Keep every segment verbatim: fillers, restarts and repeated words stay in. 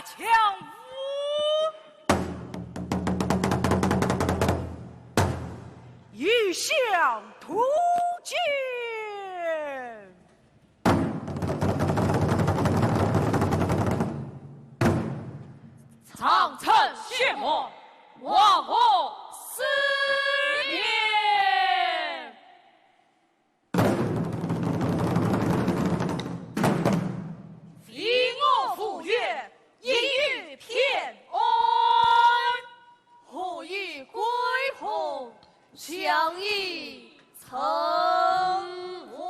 枪舞，一向图景。长城血盟，黄河誓言。 非我赴约，亦有偏安。何以归航，相依成患？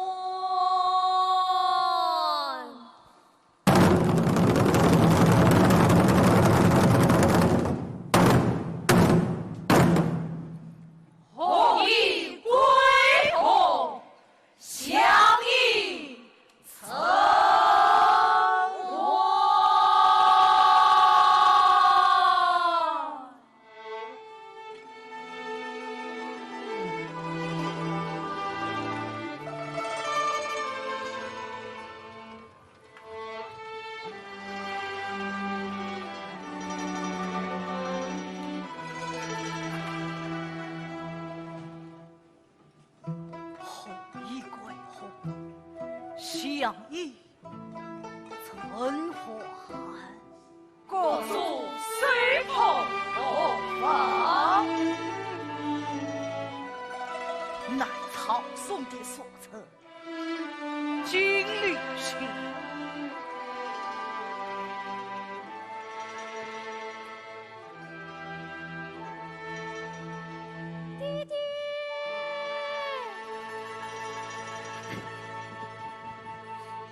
何以归航，相依成患？ 何以归航，相依成患。各主收放何方？乃曹嵩的所城。 金陵县。爹爹，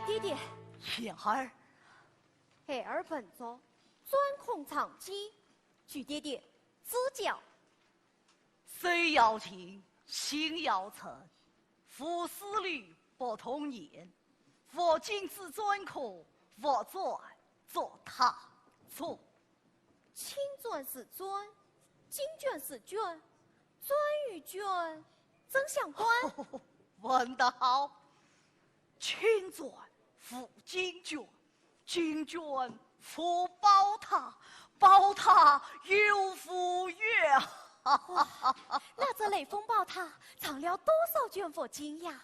爹爹，贤儿。孩儿本着钻空藏经，求爹爹指教。 手要静，心要沉，勿思虑不动念，勿静则钻空，勿钻则踏错。青钻是钻，金钻是卷，钻与卷怎相关？问得好，青钻无金卷， 金卷无宝塔，宝塔又无月。哇，那这雷峰宝塔藏了多少卷佛经呀？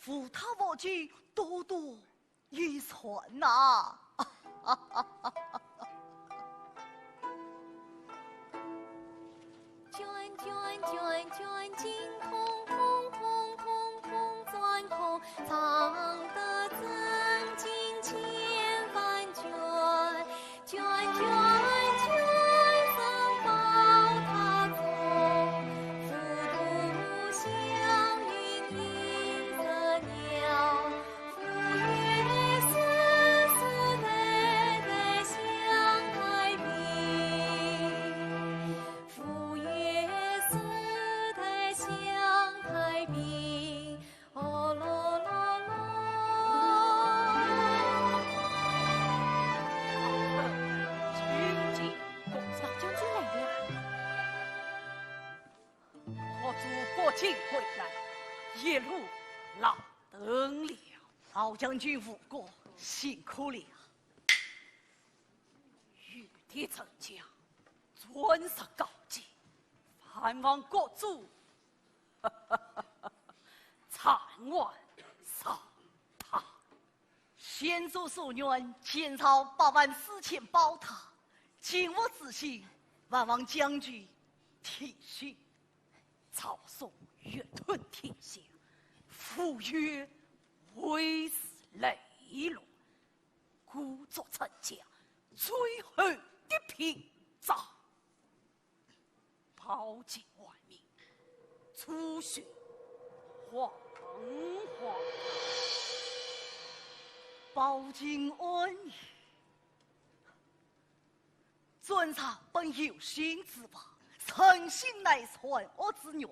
无塔佛经多多益善呐。 卷卷卷卷金空空空空空钻空，藏得真经千万卷。卷卷卷生宝塔中，浮屠祥云一只鸟。浮月世世代代享太平。 浮月世代享太平，哦咯咯咯。请进。老将军来了。我自北境归来，一路劳顿了。老将军无过，辛苦了。 御弟陈家，钻石高见，万望各主暂缓上塔。先祖所愿，建造八万四千宝塔，今日之幸，万望将军提醒。曹嵩越吞天下，浮月未是雷落， 故作陈家最后的屏障。宝剑万民，初雪黄黄。宝剑安于？钻石本有形之物，成形乃善恶之源。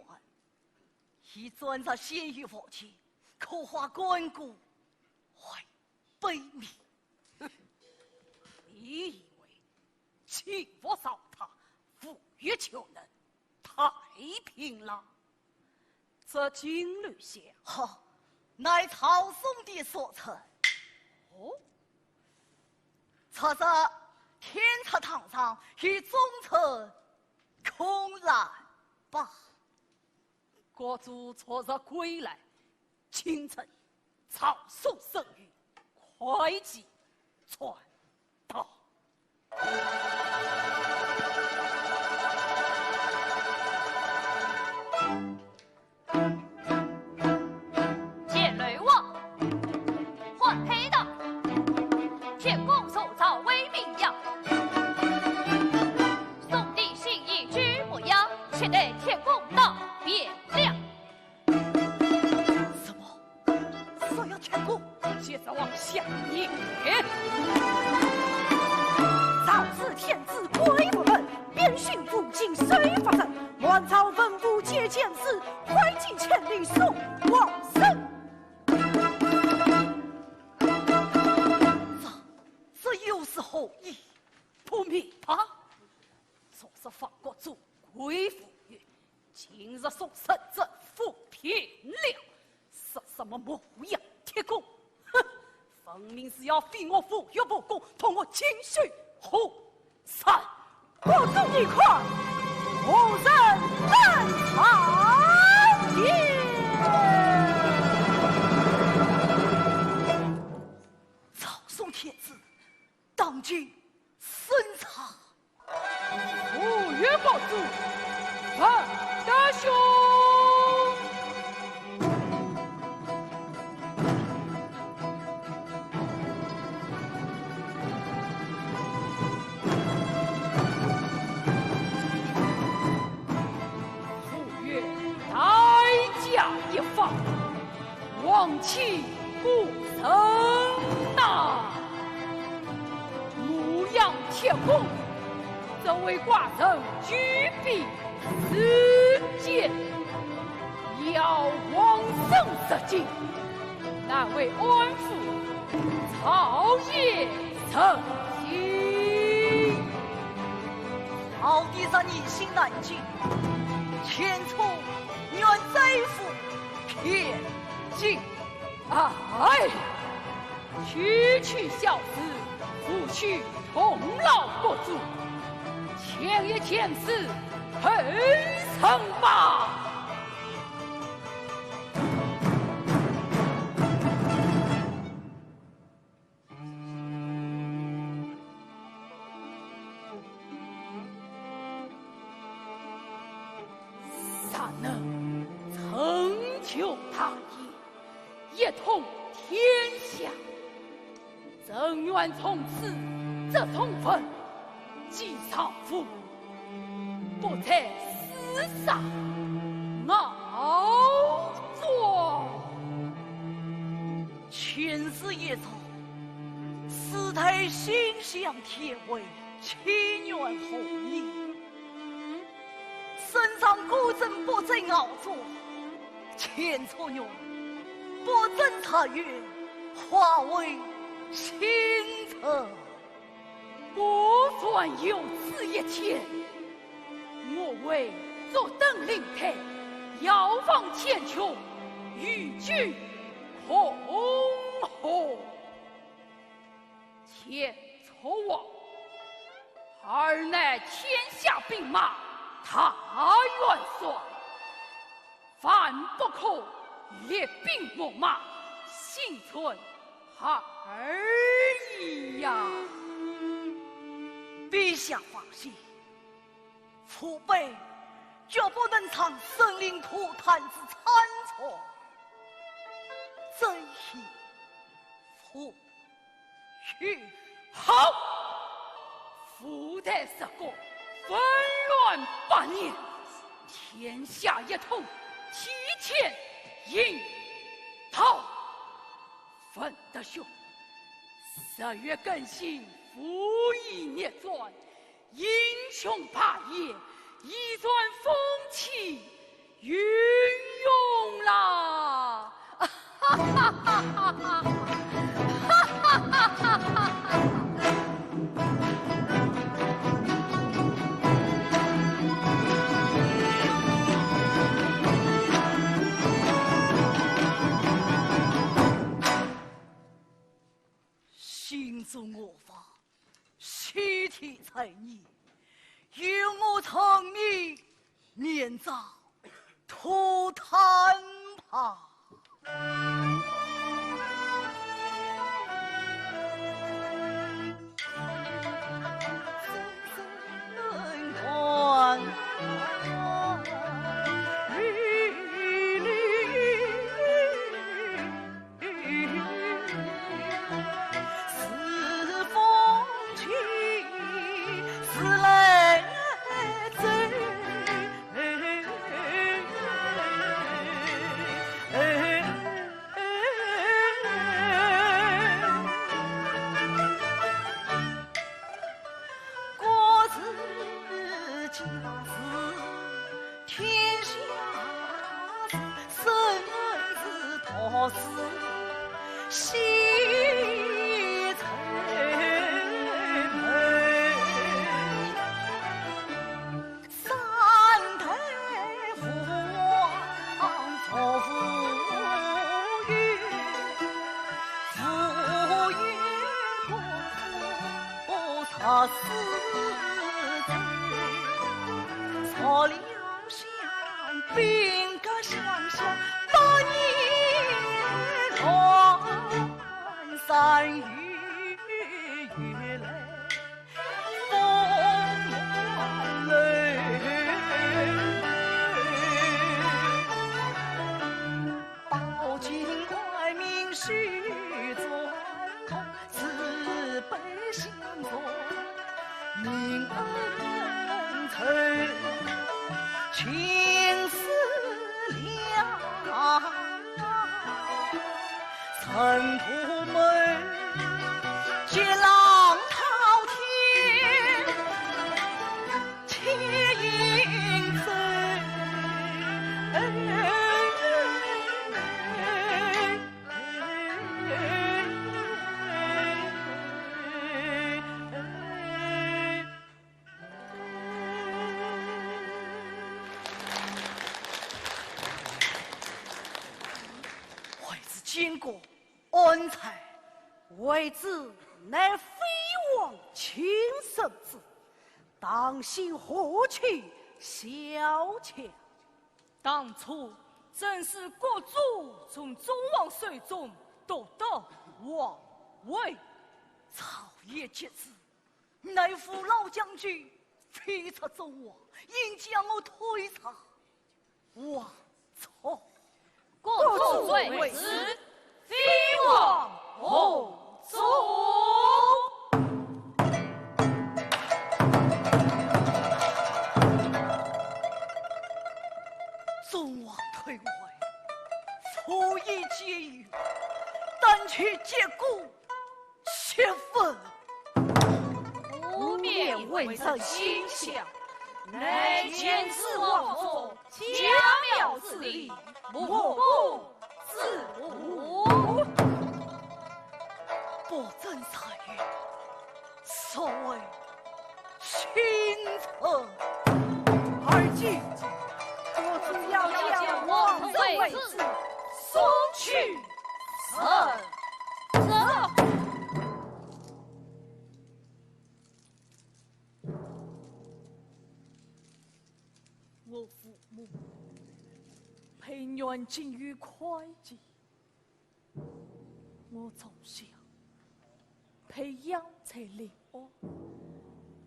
以钻石陷于凡间，可化干戈为 背命。你以为金佛造塔，浮月就能太平了？这金楼下，哈，乃曹嵩的所城。哦？此则天赤堂上，与忠臣共饮吧。国主昨日归来，请臣草书圣谕，快即传到。 见雷王，唤黑道，天公受诏为名扬，送你信衣居牧羊，且待天公到汴梁。什么？说要天公？ 先生王相爷。赵氏天子归无门，边训无尽谁发人？满朝文武皆见字，快进千里送王孙。这，这又是何意？不明白。 昨日方国主归无约，今日送圣旨赴汴梁，说什么牧羊天公？哼，分明是要废我无约伯公，同我清虚和谈。国主你看，何人敢上殿？赵宋天子， 当今圣上。无约伯公，万德兄。无约代驾一方， 王亲故人呐。牧羊天公，这位寡人举笔自荐，邀王孙入京，难为安抚朝野人心。赵棣若疑心难解，前车 愿再赴汴京。哎，区区小事，务须同老国主，前一件事后成吧。 若能成就大业，一统天下，朕愿从此执中分，继上父，不再厮杀徭job。 前世一朝，世代心向天违，岂愿何以？圣上果真不再熬作，前错用，不争茶园，化为星辰。 果然有此一天，我会坐登灵台，遥望千秋，与君共和。前错王，尔乃天下兵马大元帅， 万不可列兵秣马，心存二意呀。陛下放心，父辈绝不能尝生灵涂炭之惨楚。朕以父 去。好！父代失国，纷乱百年，天下一统，替天行道。文德兄，十月更新，父以逆转， 英雄霸业，一转风起云涌啦！哈哈哈哈哈！哈哈哈哈哈！心中我法，体贴才艺，与我成名，免遭涂炭吧。 为子监国，安在？为子乃飞黄禽兽之，当心何去小强？当初正是国主从忠王手中夺得王位。朝野皆知， 乃父老将军非出忠王，应将我推上王座。国主为子，非王何宗？忠王退位，父已皆有，但求结果 七分。无冕为臣心下，乃见此王座，家庙之礼，莫不知乎？不争才艺，所谓 卿臣。而今，我主要将王位位置送去圣旨。我父母被软禁于会稽， 我从小被养在临安，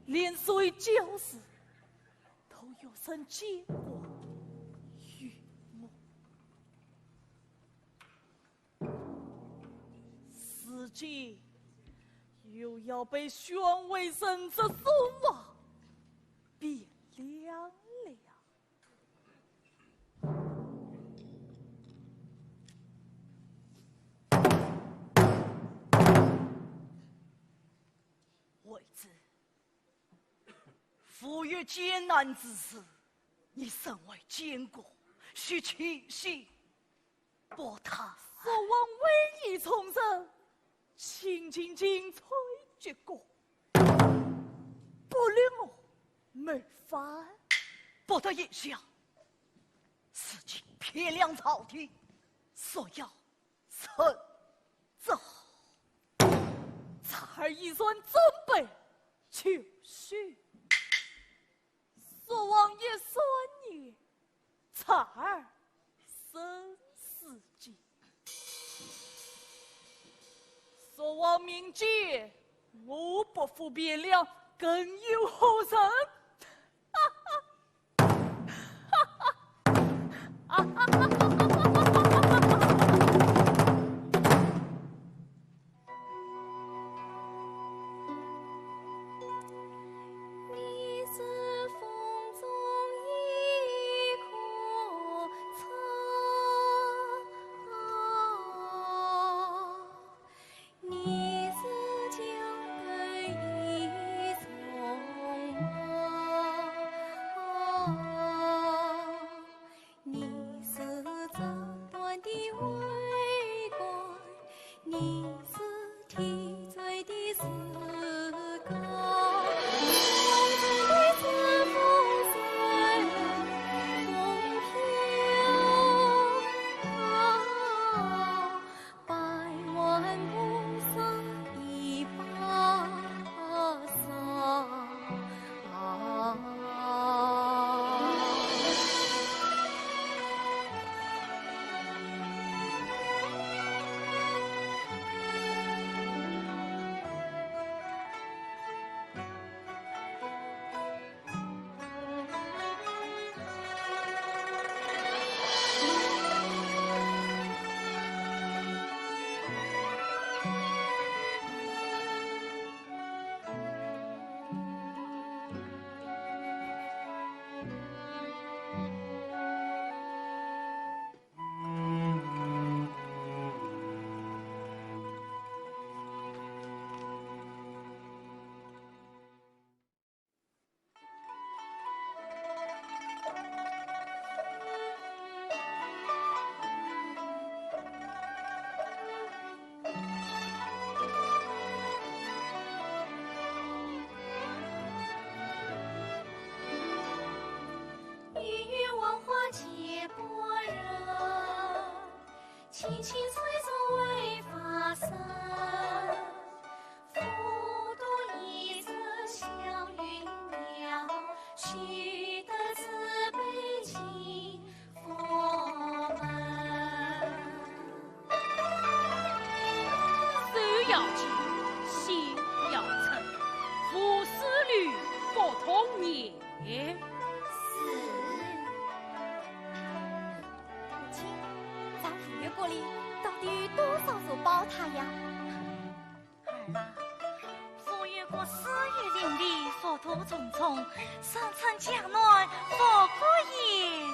连随教示都有人监管于我。如今又要被选为人质送往汴梁了。 为子，父有艰难之事，你身为监国，须齐心 报答。父王委以重任，请进京催结果，不论我谋反。不得也罢，如今汴梁朝廷，若要趁早，侄儿已然准备就是。说王爷三年，才儿生死劫。说王命贱，我不服便了，更有何人？手要紧，心要诚，勿使乱不动念。是。母亲，咱府院谷里到底有多少座宝塔呀？ 儿啊，府院谷四野林立，伏土重重，上层夹暖，无谷也。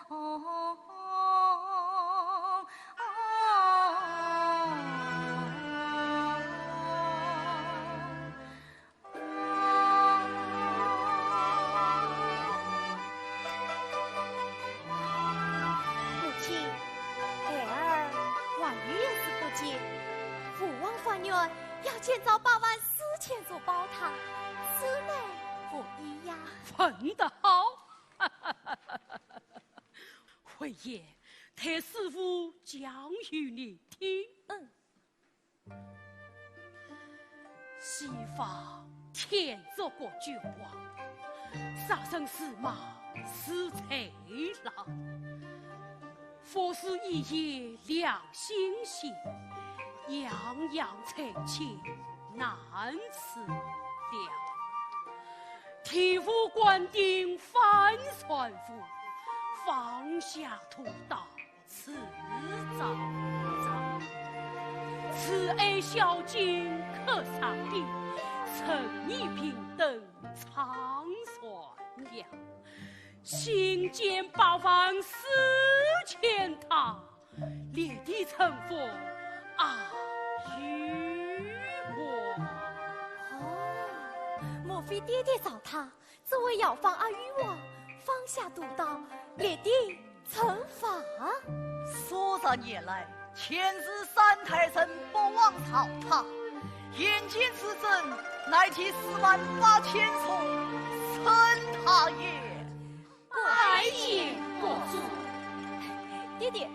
哦，哦，哦。 母亲，孩儿还有一事不解，父王发愿要建造八万四千座宝塔，此乃何意呀？问得好！慧眼，待师父讲与你听。嗯。 西方天竺国君王，杀生司马是贼郎，服食一夜两星星，样样罪愆难自量。天无官定翻船覆，放下屠刀 自招惹。慈爱孝敬可上禀，仁义平等唱传扬。兴建八万四千塔，裂地成佛阿育王。哦，莫非爹爹造塔， 只为效仿阿育王，放下屠刀，立地成佛。数十年来，全是三代人不忘造塔，眼前此尊乃第四万八千重神塔也。拜见国主。爹爹。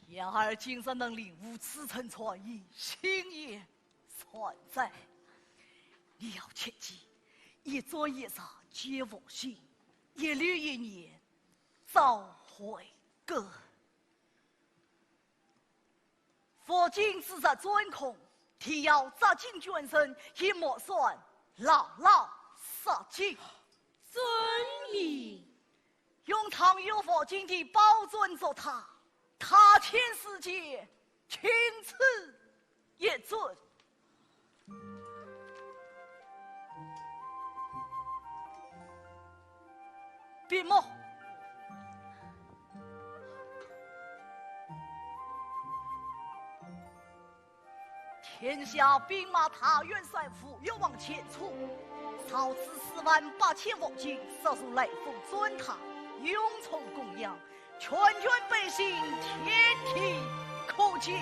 然而今日能领悟此尊传意，幸也 善哉。你要切记，一砖一石皆复新，一粒一念早回根。佛经之日专空，定要扎紧捐赠，以莫算老老杀精。遵命。 用藏有佛经的宝尊作塔，塔前四间，仅此一尊。闭目。 天下兵马大元帅吴越王前出，烧制四万八千佛经，设入雷峰砖塔，用充供养，全捐百姓，天地可鉴。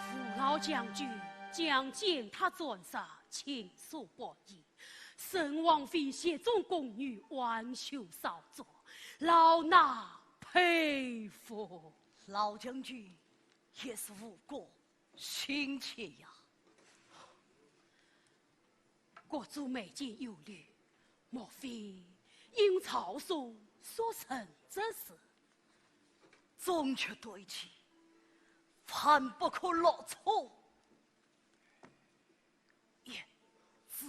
父老将军将建塔砖石亲手保育， 圣王妃、协中宫女挽袖扫帚，老衲佩服。老将军也是无过心切呀。国主眉间有虑，莫非因曹嵩所成之事？忠犬对鸡，万不可落错。 言之。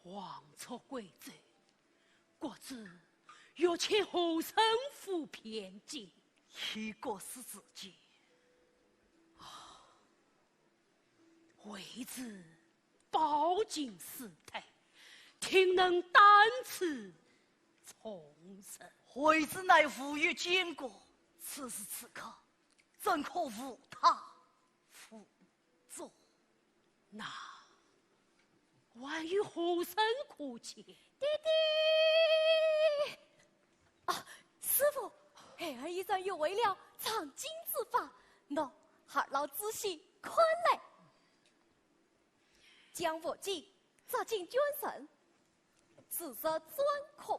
王族贵族，国主欲遣后生赴边境，以国师之见。啊，未知饱经世态，定能担此重任。未知乃无欲建国，此时此刻，怎可无他？ 不做。那还有后生可见？爹爹。你怎又为了藏经之法？喏，二老仔细看来。将佛经扎进卷绳，四则钻空，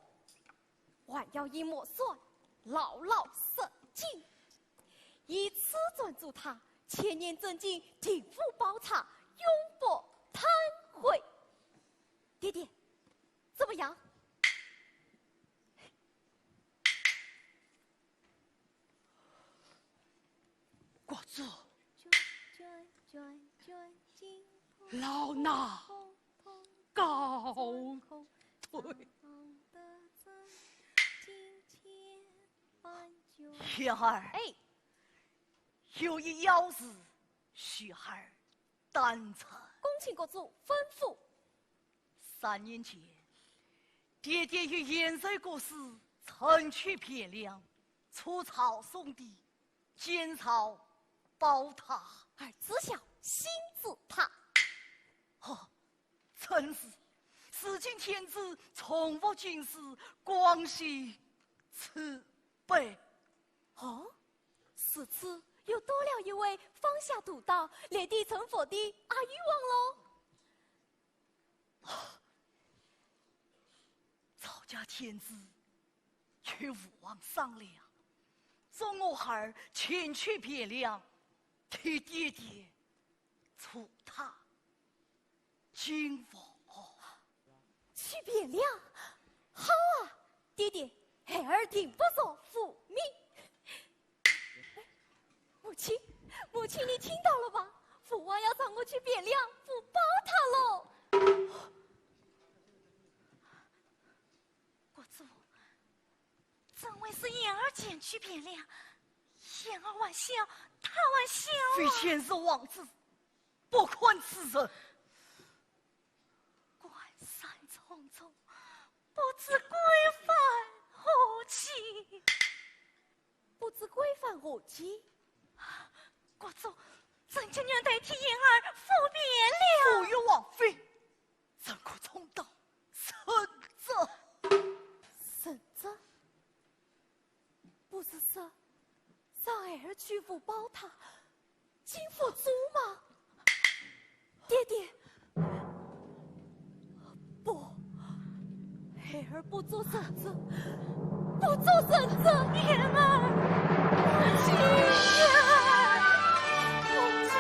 还要以木环牢牢塞紧，以此专住他，千年真经定无宝塔，永不坍毁。爹爹，怎么样？ 国主，老衲告退。贤儿，哎，有一要事，需儿 当差。恭请国主吩咐。三年前，爹爹与贤侄各使，前去汴梁，出草送地，建造宝塔。儿子孝，心自大。哦，正是。如今天子重复京师，广西此北。 哦，如此又多了一位方夏都导，列地成佛的阿育王喽。赵家天子与吴王商量，容我儿前去汴梁，替爹爹 出塔。金佛。去汴梁？好啊，爹爹，孩儿定不辱父命。哎，母亲，母亲，你听到了吗？父王要让我去汴梁补宝塔喽。 国主，怎会是贤儿前去汴梁？贤儿还小，他还小啊。非贤是王子，不看此人。关山重重，不知归返何期。不知归返何期？国主，朕情愿代替贤儿赴汴梁。父与王妃， 怎可重蹈覆辙？覆辙？不是说让孩儿去补宝塔，金佛珠吗？爹爹，不，孩儿不做选择，不做选择。贤儿，母亲啊，母亲。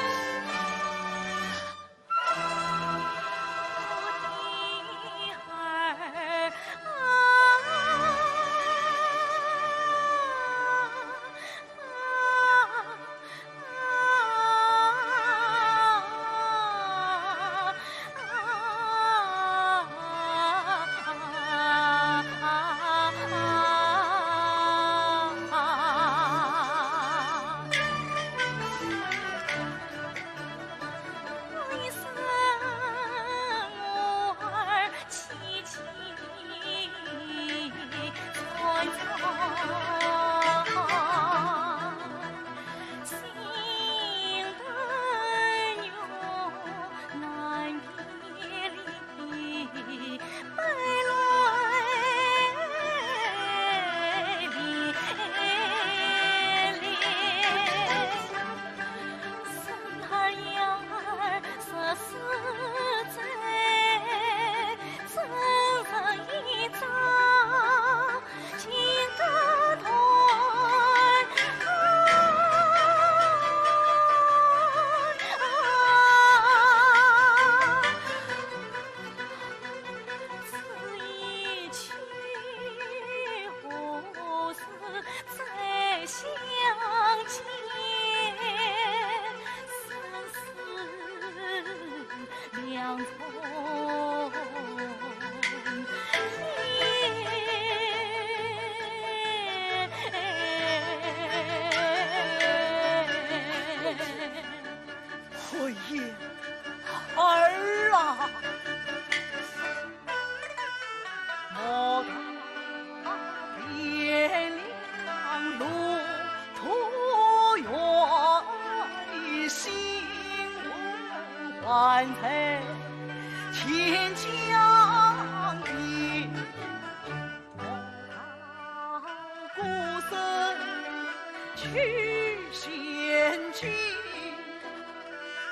与仙境，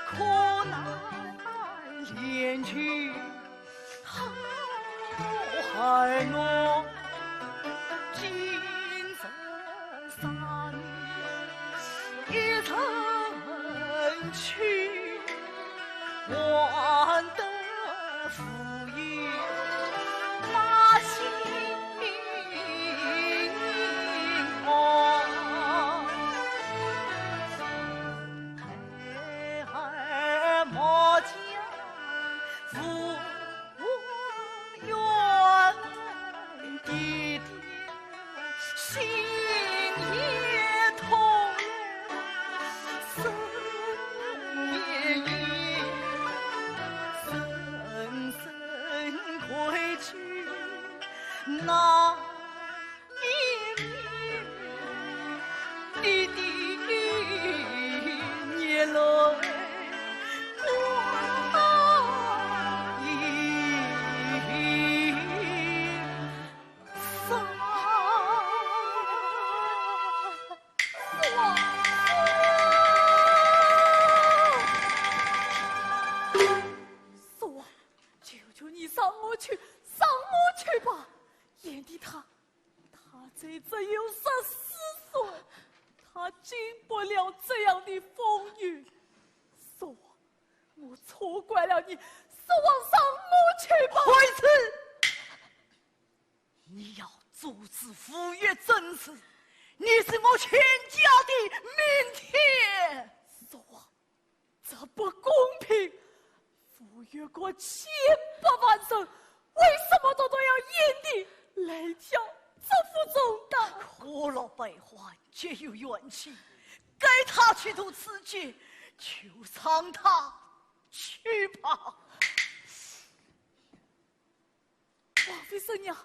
苦难连续好寒我今生三年一人去，还得 叔王，求求你让我去，让我去吧。贤弟他，他才只有十四岁，他经不了这样的风雨。叔王，我错怪了你，叔王让我去吧。惠子，你要阻止傅说政事，你是我全家的明天。叔王，这不公平。傅说国千百万人，为什么独独要贤弟来挑这副重担？苦乐悲欢皆有缘起，该他去渡此劫，就让他去吧。 王妃圣娘，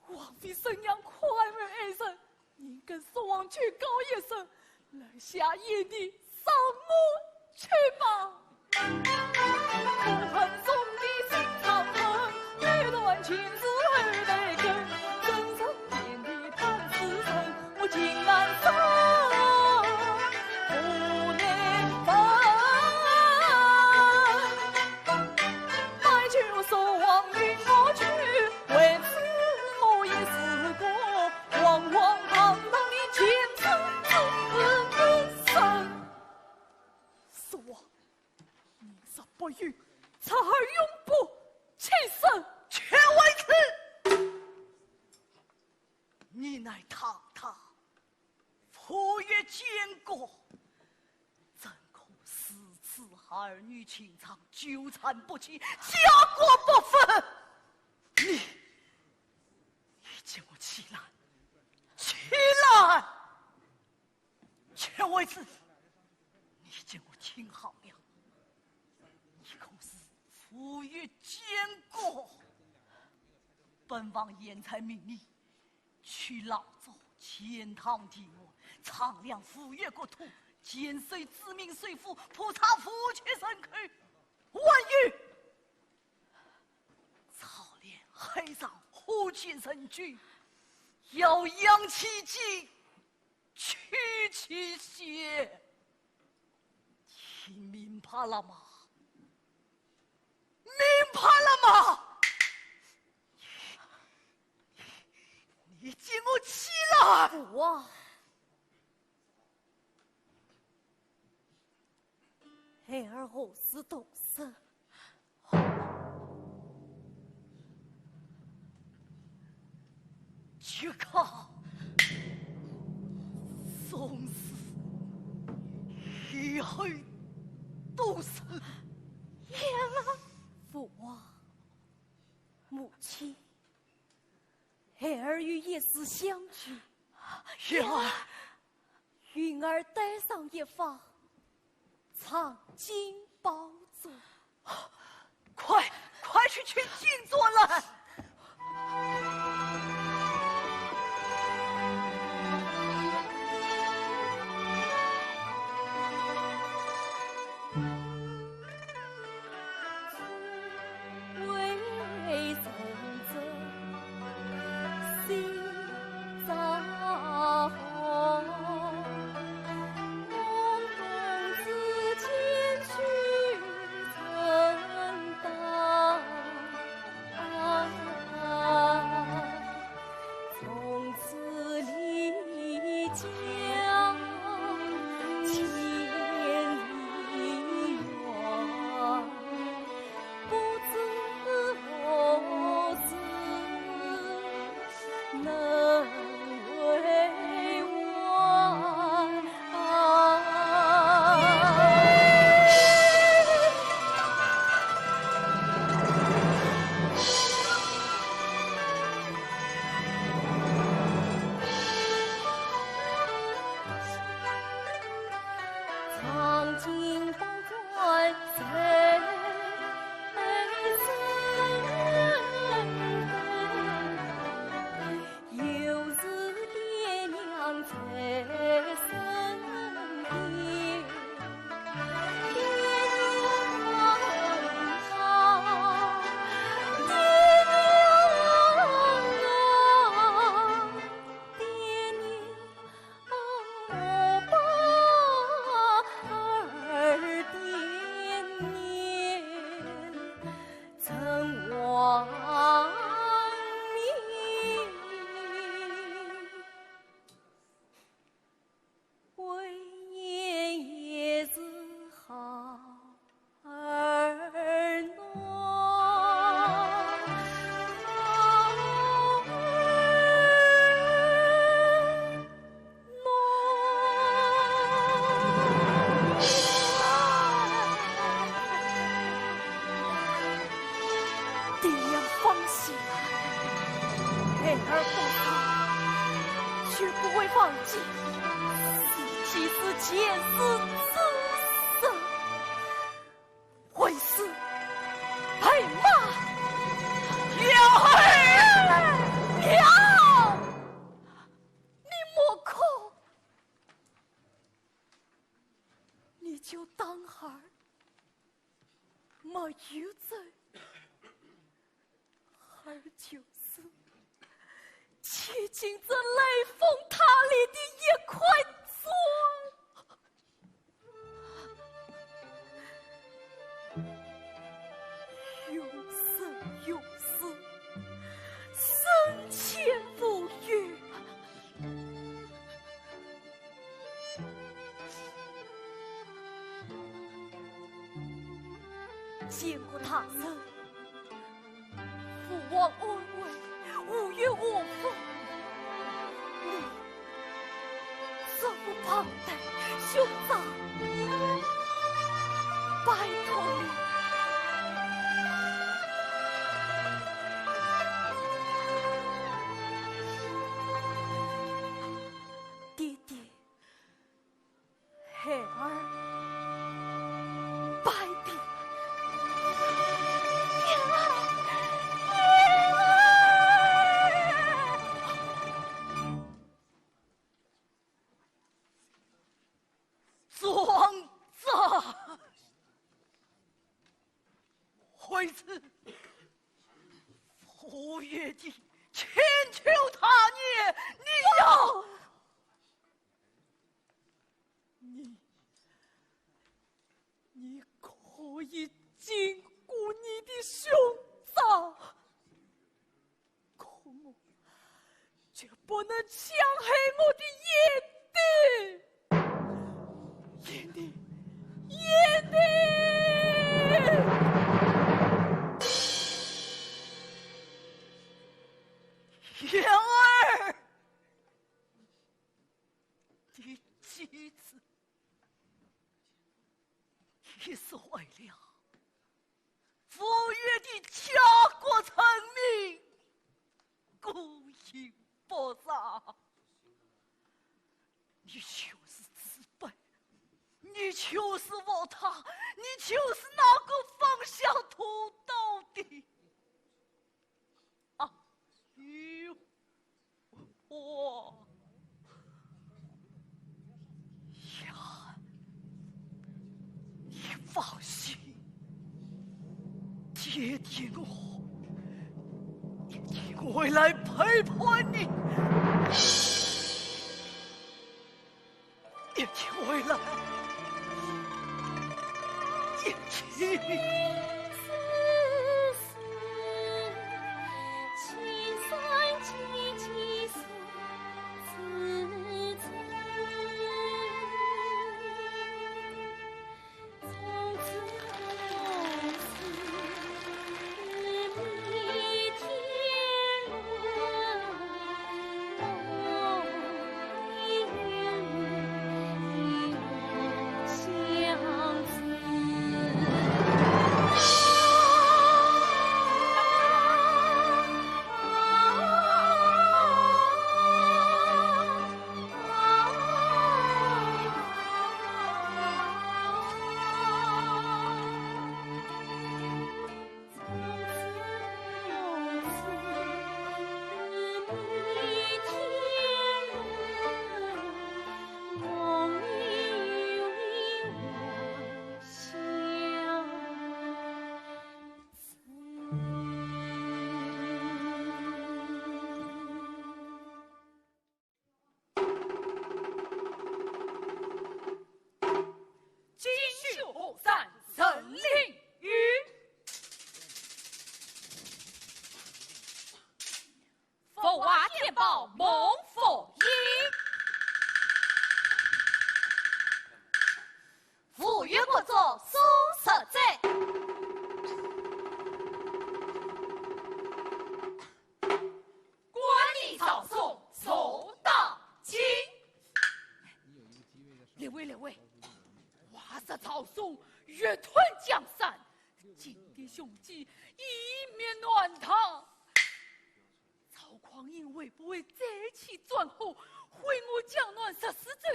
王妃圣娘宽慰爱人，您跟叔王去告一声，留下贤弟让我去吧。叔王，你若不允，侄儿永不轻生。全为此，你乃堂堂 傅说监国，怎可如此儿女情长，纠缠不清，家国不分？你，你给我起来，起来！全为此，你给我听好了，你可是傅说监国，本王现在命你 去老早钱塘地外，丈量傅说国土，建设子民水府，普查傅家人口。还有，操练海上火箭神车，要扬其旗，去其邪。听明白了吗？明白了吗？ 你给我起来！父王，孩儿何时动手？就靠送死以后都是父王，母亲， 孩儿有一事相求。云儿，云儿带上一方藏经宝座。快，快去取经座来！爹娘放心，孩儿不死，绝不会忘记四季时前世今生。为师，哎妈，娘儿，娘，你莫哭，你就当孩儿没有走。 孩儿就是千金这雷峰塔里的一块砖，永生永世，深陷无语。 建国大人，父王安危，无怨无悔。你这副旁代兄长，拜托你。爹爹， 孩儿拜别。娘，娘儿！庄子，为此，傅园的千秋大业，你要 你，你可以经过你的兄长，可我绝不能强害我的贤弟。贤弟，贤弟！贤儿！ 的妻子，也是为了傅园的家国成名，孤影不杀。你就是自卑，你就是恶他，你就是那个放下屠刀的 啊，与我呀，你放心，爹爹我一定会来陪伴你。 一定会来，一定。报蒙福音。 吴越国主苏十子。观礼朝送，坐到今。列位，列位，话说曹嵩越断江山，金的雄踞一面南唐。 曹匡胤会不会再起专横，毁我江南十四州，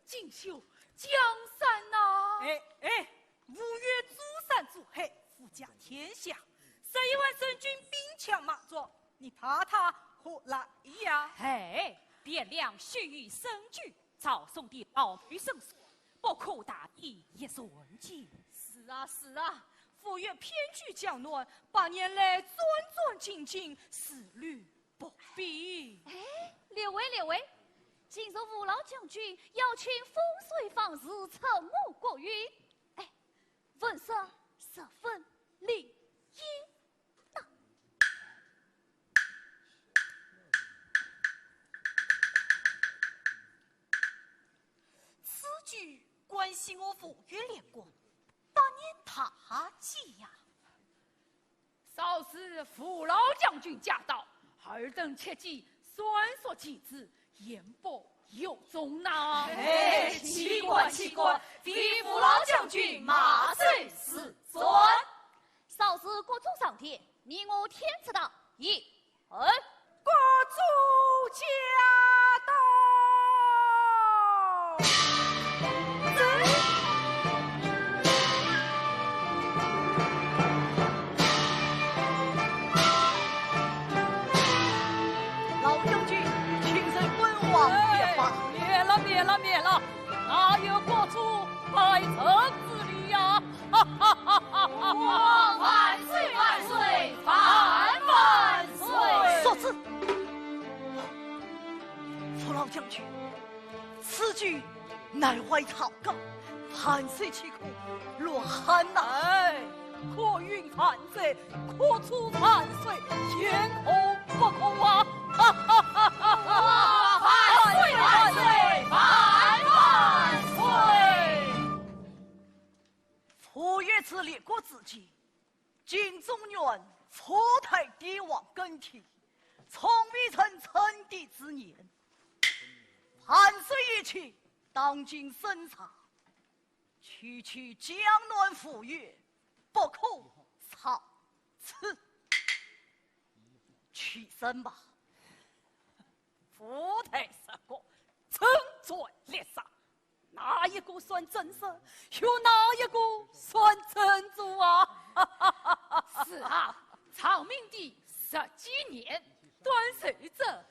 尽收江山呐？哎，哎，吴越诸山诸海，富甲天下，十一万守军兵强马壮，你怕他何来呀？哎，汴梁须有守军，曹嵩的老谋深算， 不可大意一船间。是啊，是啊，吴越偏居江南，百年来战战兢兢，思虑不必。哎，列位，列位，今日吴老将军要请风水方士，成我国运。哎，文说十分灵验。 此举关系我吴越列国百年大计呀。少时吴老将军驾到，尔等切记算术其子，言不由衷呐。哎，岂敢，岂敢，非吴老将军马首是瞻。 少时国主上殿，你我天子到，一、二。国主驾到。老将军，请受本王一拜。哎，免了，免了，免了，哪有国主拜臣之礼呀？ 吾皇万岁万岁万万岁！速子，吴老将军，此举乃坏草稿，万岁岂可乱喊呐？哎，可运万岁，可除万岁，天可不可啊！哈哈哈哈哈！吾皇万岁万岁万万岁！ 吴越之立国之际，今中原五代帝王更替，从未曾称帝之年。万岁一气，当今圣上，区区江南吴越，不可草此。起身吧。五代十国，征战猎杀， 哪一个算正室，又哪一个算正主啊？是啊，长命的十几年，短寿者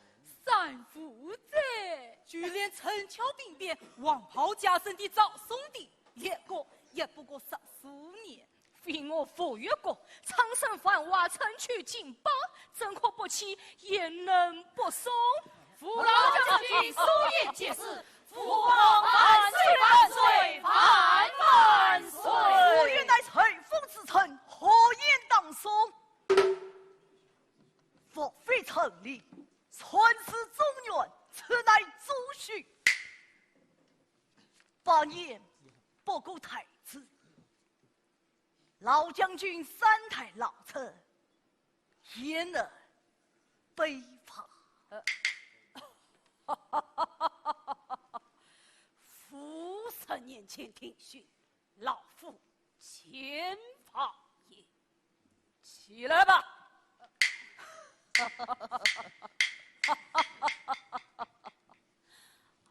三五载。就连陈桥兵变、黄袍加身的赵宋帝，列国也不过十数年。 非我吴越国，苍生繁华，春秋劲霸，怎可不起，焉能不松？吴老将军所言极是，吾皇万岁万岁万万岁！吴越乃瑞风之臣，何言当松？吴非陈琳，传世中原，此乃祖训。百年不过太子。 老将军三代老臣，焉能不怕？呃，五十年前听训，老夫先怕也。起来吧。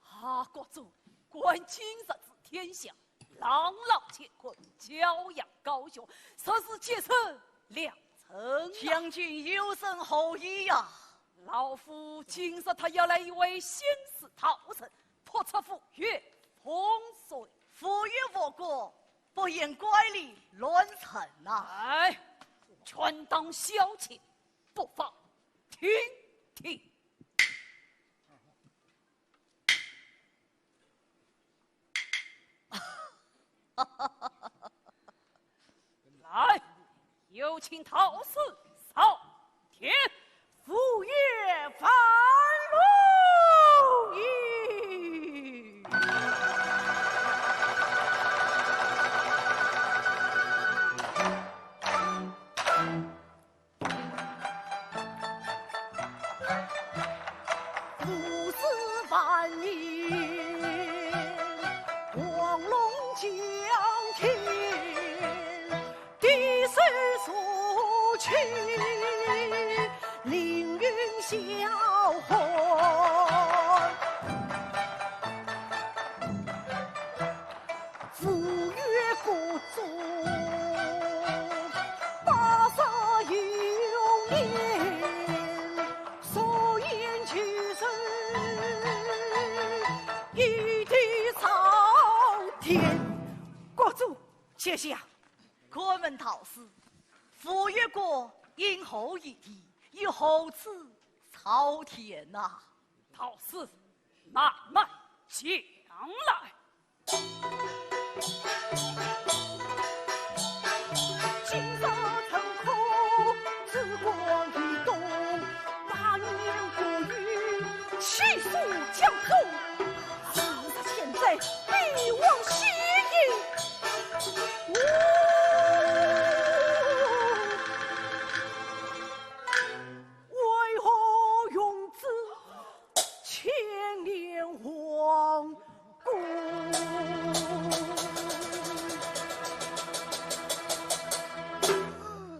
啊，国主，观今日之天象，朗朗乾坤，骄阳高悬，实是吉日良辰啊。将军有甚厚意呀？老夫今日特邀来一位仙师道人，破除吴越风水。吴越吴国，不言怪力乱神呐。哎，权当消遣，不妨听听。 来，有请道士上殿。吴越万半年，黄龙将军，低首诉去，凌云霄汉。 吴越国中，八十有年，所言求寿，一对朝天。国主，且下。敢问道士，吴越国因何一地，又何此朝天呐？ 道士，慢慢讲来。今朝陈空之光一动，八年过于气数江东，四十千载必往西域。为何永志 千年皇宫。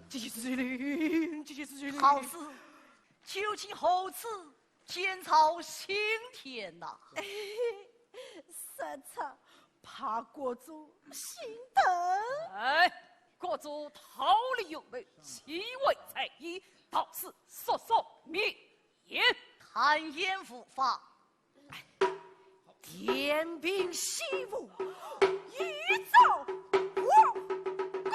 这就是谁呢？这就是谁呢？道士，究竟何此天朝新天呐？哎，说出怕国主心疼。哎，国主桃李有谋，岂为在意？道士速速明言。坦言无妨。天兵西府，一朝皇宫。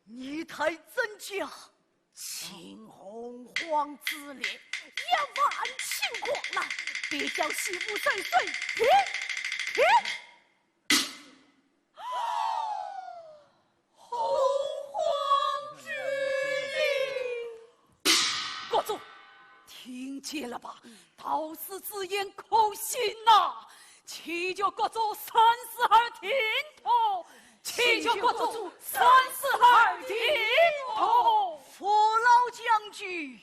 你待真假？秦弘皇之列，一万秦国难，必将西府收归平平。 洪荒之力。国主，听见了吧？道士之言可信呐，请求国主三思而停thủ，请求国主三思而停thủ。父老将军，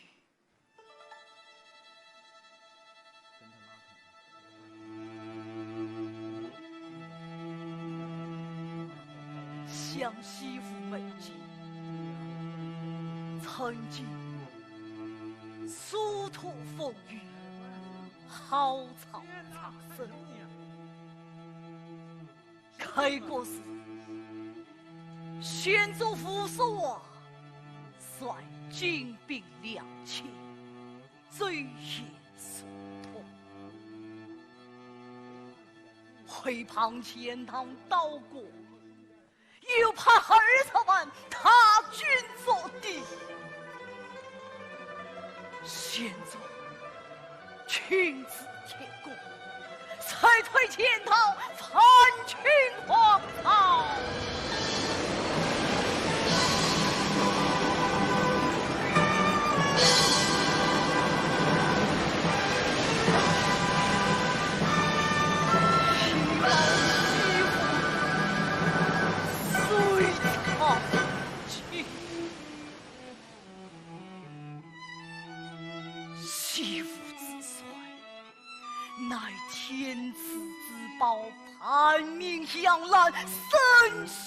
想西府门前，曾经殊途风雨，豪草丛生。开国时，先祖吴叔啊，率精兵两千， 追寻疏通，会旁钱塘刀过，又派二十万大军捉敌。先祖亲自 天公，才退钱塘，反清皇朝。谁道西府，谁道清 西府之帅，乃天子之宝，万民仰览，神仙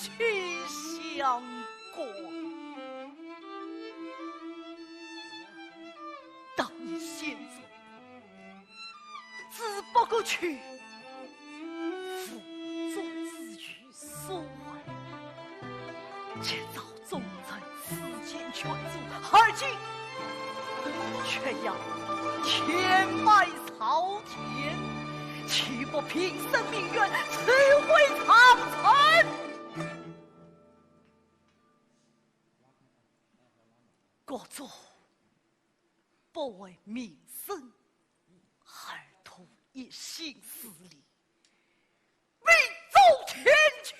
相关。当年先祖 只不过求辅佐之于苏怀，今朝忠臣四千全诛，而今却要天外朝天，岂不平生民怨，摧毁长城？国主， 不为民生，而图一姓势利，必诛千千。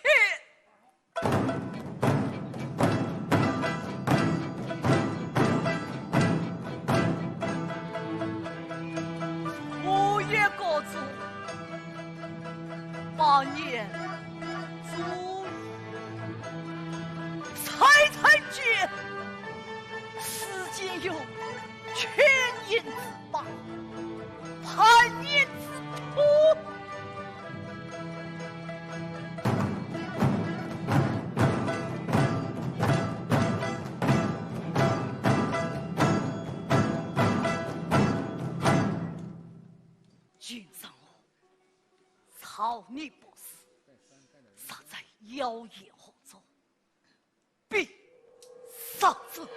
我也告诉百年祖，才参见。 世间有乾坤之叛逆之徒！今上我草逆不实，实在妖言惑众，必杀之。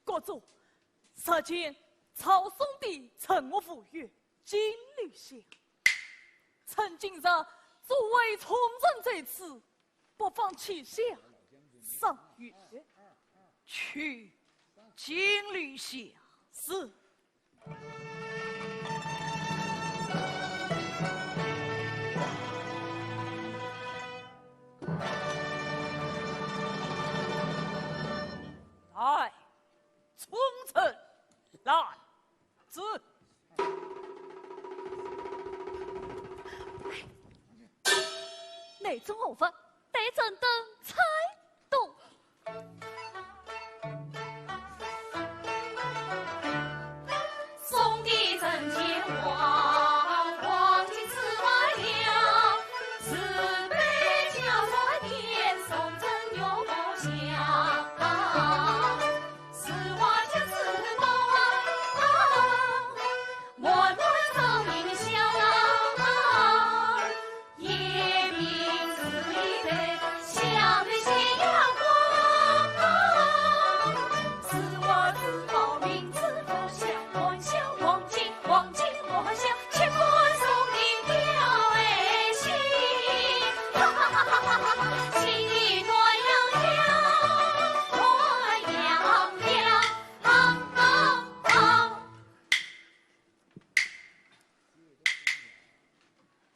国主，日前曹嵩的陈国府院金留香，趁今日诸位重臣在此，不妨取香赏月。去，金留香。是。 来，重臣，来，这。内中何物？待朕等猜度。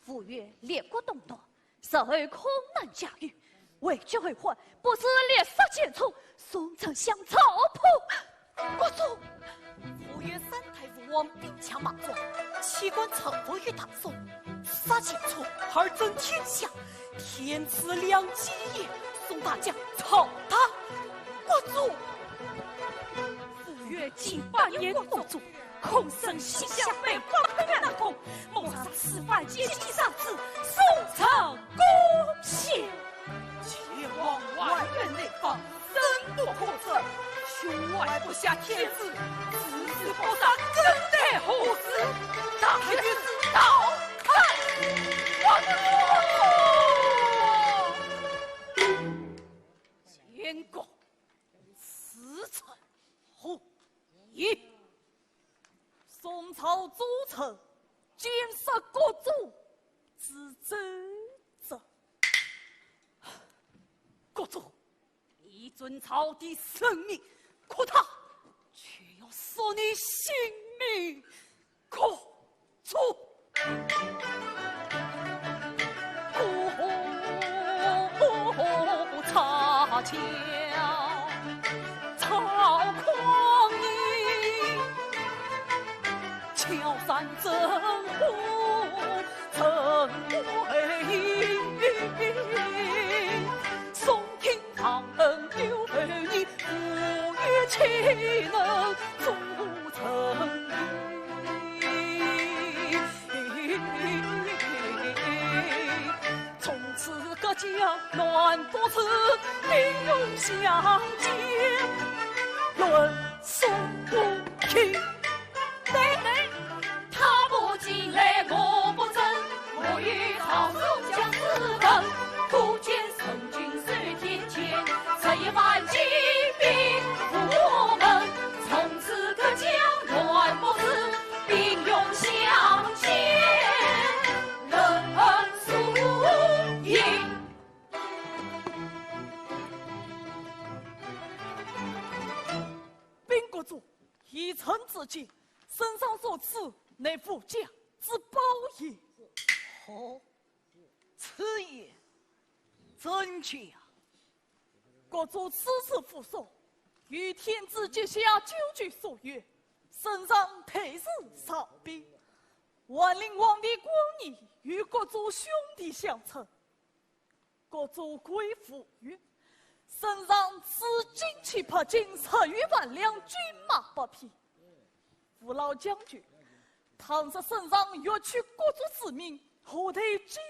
府院列国动荡，日后空难驾驭，为救后患，不如立誓前冲，重振襄樵。国主，府院三代父王兵强马壮，岂敢臣服于大宋？杀前冲，而争天下，天赐良机也，送大将曹达。国主，府院近百年国主， 空生西夏北方抗元大功，谋杀四万，劫其杀子，宋朝功臣。前往万源内防，深不可测，胸怀不下天子，至死不杀，更待何时？大军到。见过。 此臣何以？宋朝诸臣监视国主之奏折。国主，你遵朝的圣命，可他却要索你性命。 可 禀国主，依臣之见，圣上所赐乃无价之宝也。哦，此言怎讲？国主此次赴宋，与天子结下九曲夙愿，圣上退侍朝边，万历皇帝光义与国主兄弟相称。 国主贵府院，圣上赐金器百金，十余万两军马八匹。父老将军，倘若圣上欲取各族之命，何待今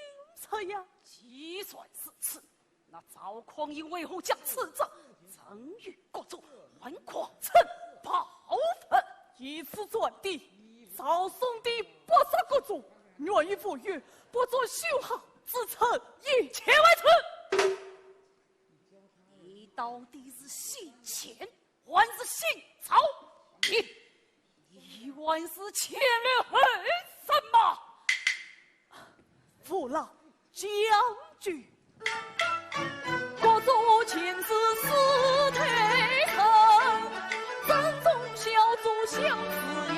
日呀？既然如此，那赵匡胤为何将此战赠与各族，还匡称暴君？以此传递赵宋的不杀各族，愿与父兄不作休好之仇。一切万岁。你到底是姓钱还是姓赵？你，你还是前来后生吗？父老将军。各族情深似铁证，正宗小族相思意。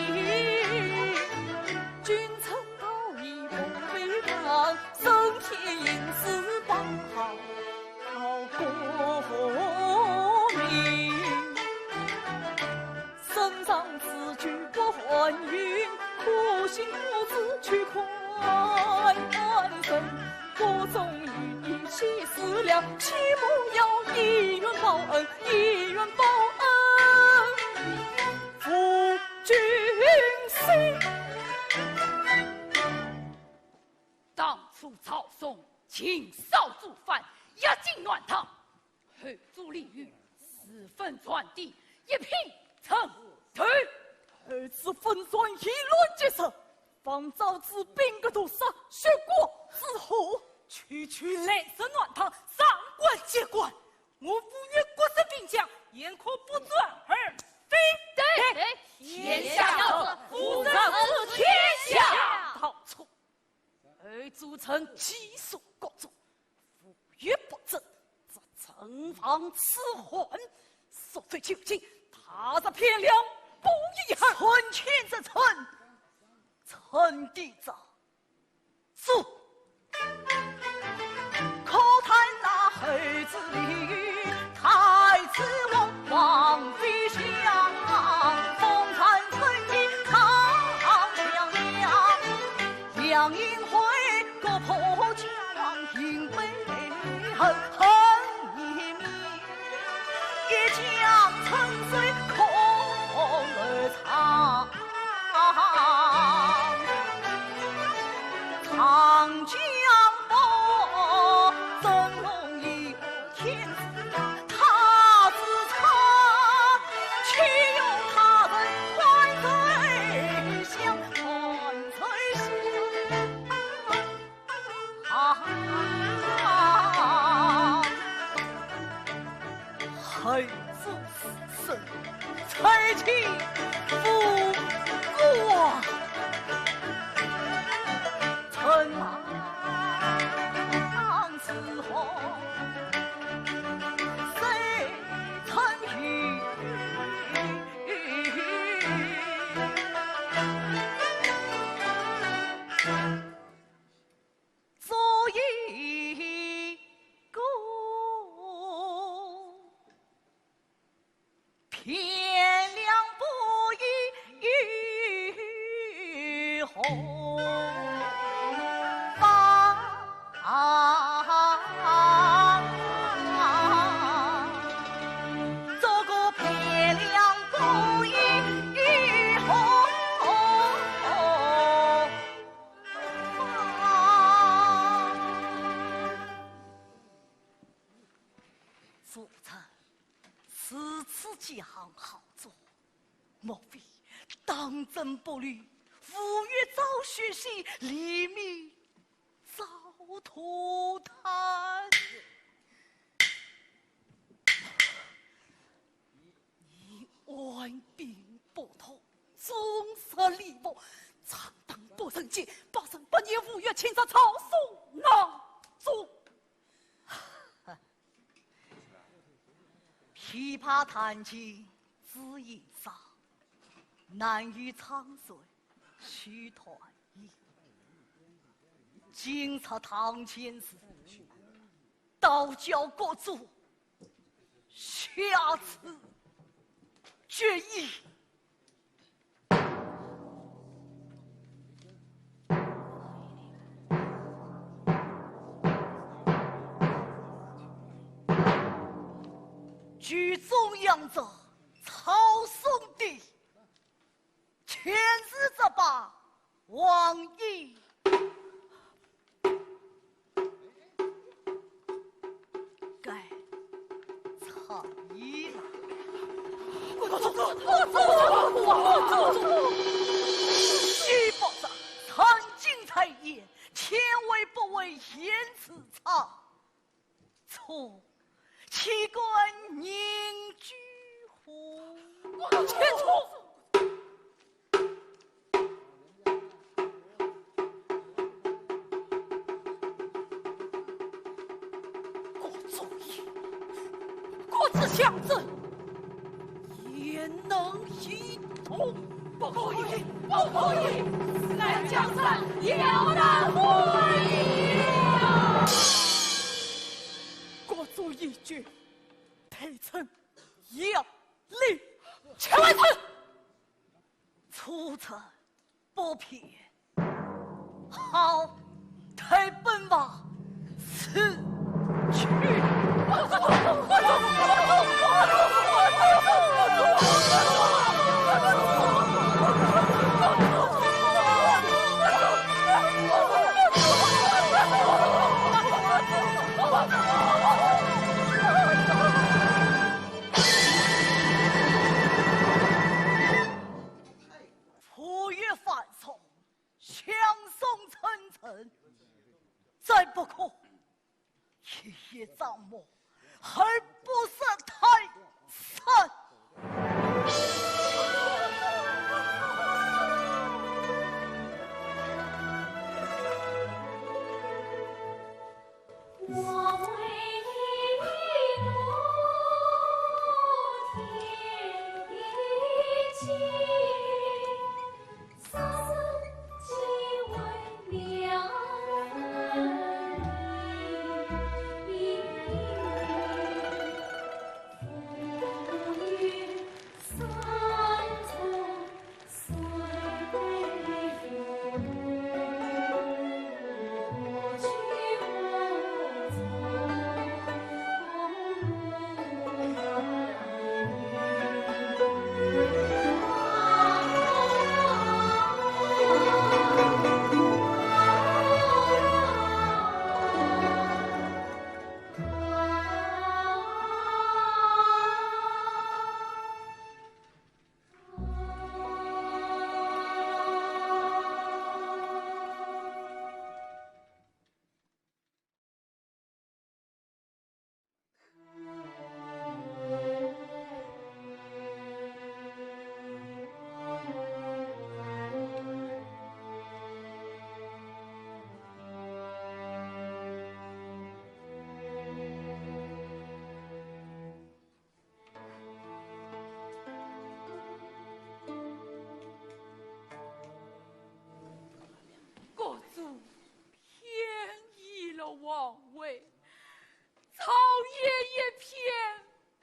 君臣道义不为难， 当初赵宋 秦嫂造反，压境乱唐，后主李煜自焚传递，一并称帝。后主焚传，以乱结社，方赵之兵革屠杀，血光之祸。区区乱社乱唐，上官结官，我父兄各族兵将，焉可不战而退？对，天下大事，父子治天下。到此 后主曾祭送各族，父兄不争，则唇亡齿寒。速速就寝，踏着汴梁，不亦乐乎？存钱则存，存地则足。可叹那后主李煜，太子王皇帝相，风餐春饴康桥梁。 梁英辉国破家亡，因背后恨一命，一将春水空而长。长江波，蒸笼一 天子他自怅，岂容他人看谁相，看谁相。啊，恨之深，才情不过。春浪 汴梁不亦乐乎。做个汴梁不亦乐乎。主子 如此几行好作，莫非当真不虑父兄遭血洗，黎民遭涂炭？你按兵不动，纵容李渊，常当不人见，八十八年五月，请在曹宋案中。 琵琶弹尽知音伤，难与苍山续团圆。今日堂前事，倒教各族下此决意。居中养者，曹嵩的。 前世这把王爷，该差矣了。须不知曾经在言，千万不为言辞差。 错，岂敢凝聚乎？且住！各族爷，各自相争， 焉能一同？不可以，不可以！此乃江山，有难乎矣！各族一句，待臣要令。且慢！出城 不便。好，待本王速去。楚越犯宋， 向宋称臣，再不可一叶障目，而不识泰山。国主偏倚了王位，朝野一片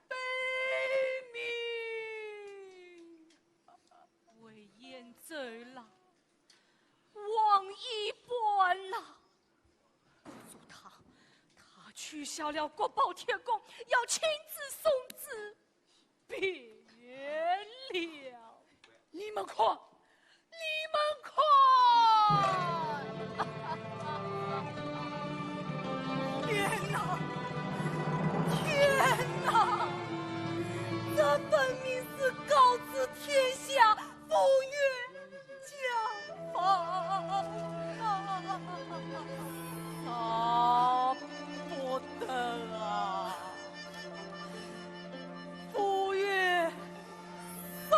悲鸣。魏延走了， 王位不安了。国主他，他取消了国宝天弓，要亲自送子别了。你们看，你们看！天哪，天哪！这分明是告知天下， 风月将亡啊！舍不得啊！风月三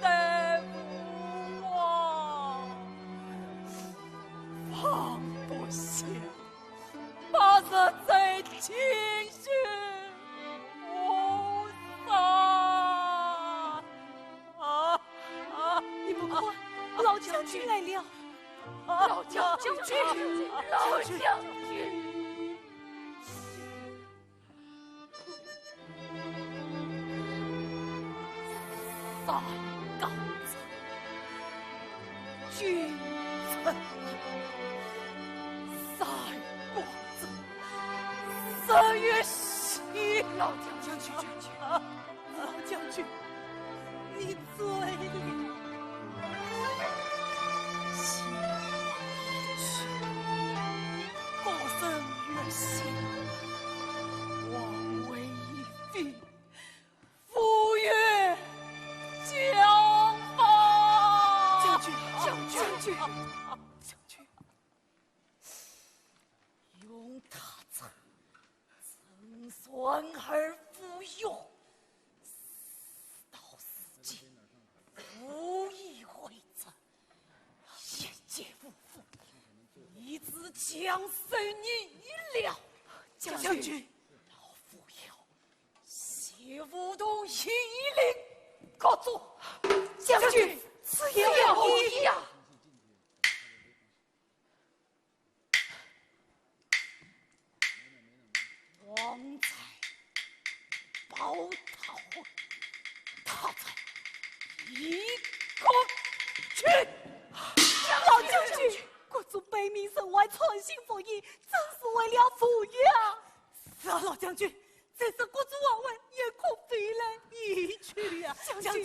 代无望，放不下。 八十岁清醒无常。啊，啊，你们看，老将军来了。老将军，老将军。 三高子，君臣，三光子，十月老将军，老将军，你醉了。高声远行，王位已废，父爷降法。将军，将军，将军。 用他这曾孙儿无用，事到如今，无以为报，一介武夫，你只将受你了。将军，老夫要写无毒一令各族。将军，此言何意呀？ 王在宝塔会，他在一个去。老将军，国主被命身外，传信复议，正是为了父爷啊。是啊，老将军，这次国主王位也可飞来一去啊。将军，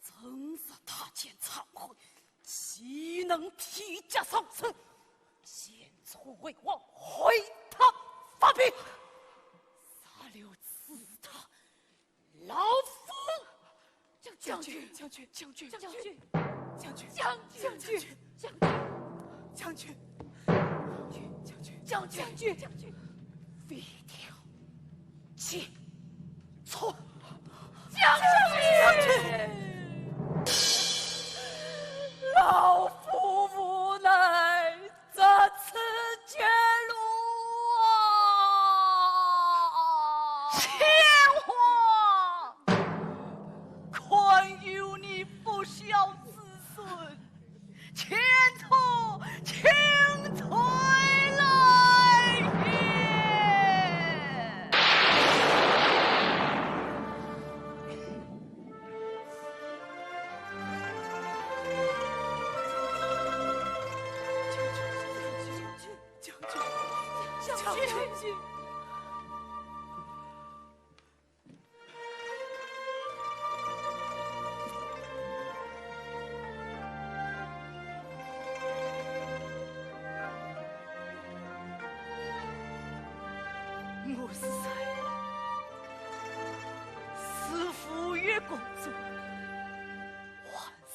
真是大奸仓悔，岂能披甲上阵？ 先出魏王，回他发兵，杀了此他老夫。将军，将军，将军，将军，将军，将军，将军，将军，将军，将军，将军，将军，飞掉。 请出。将军！老夫无奈，这次绝路啊！天王，看有你不孝子孙， 前途清脆来也。将军，将军，将军。 我是谁？是父爷公主，还是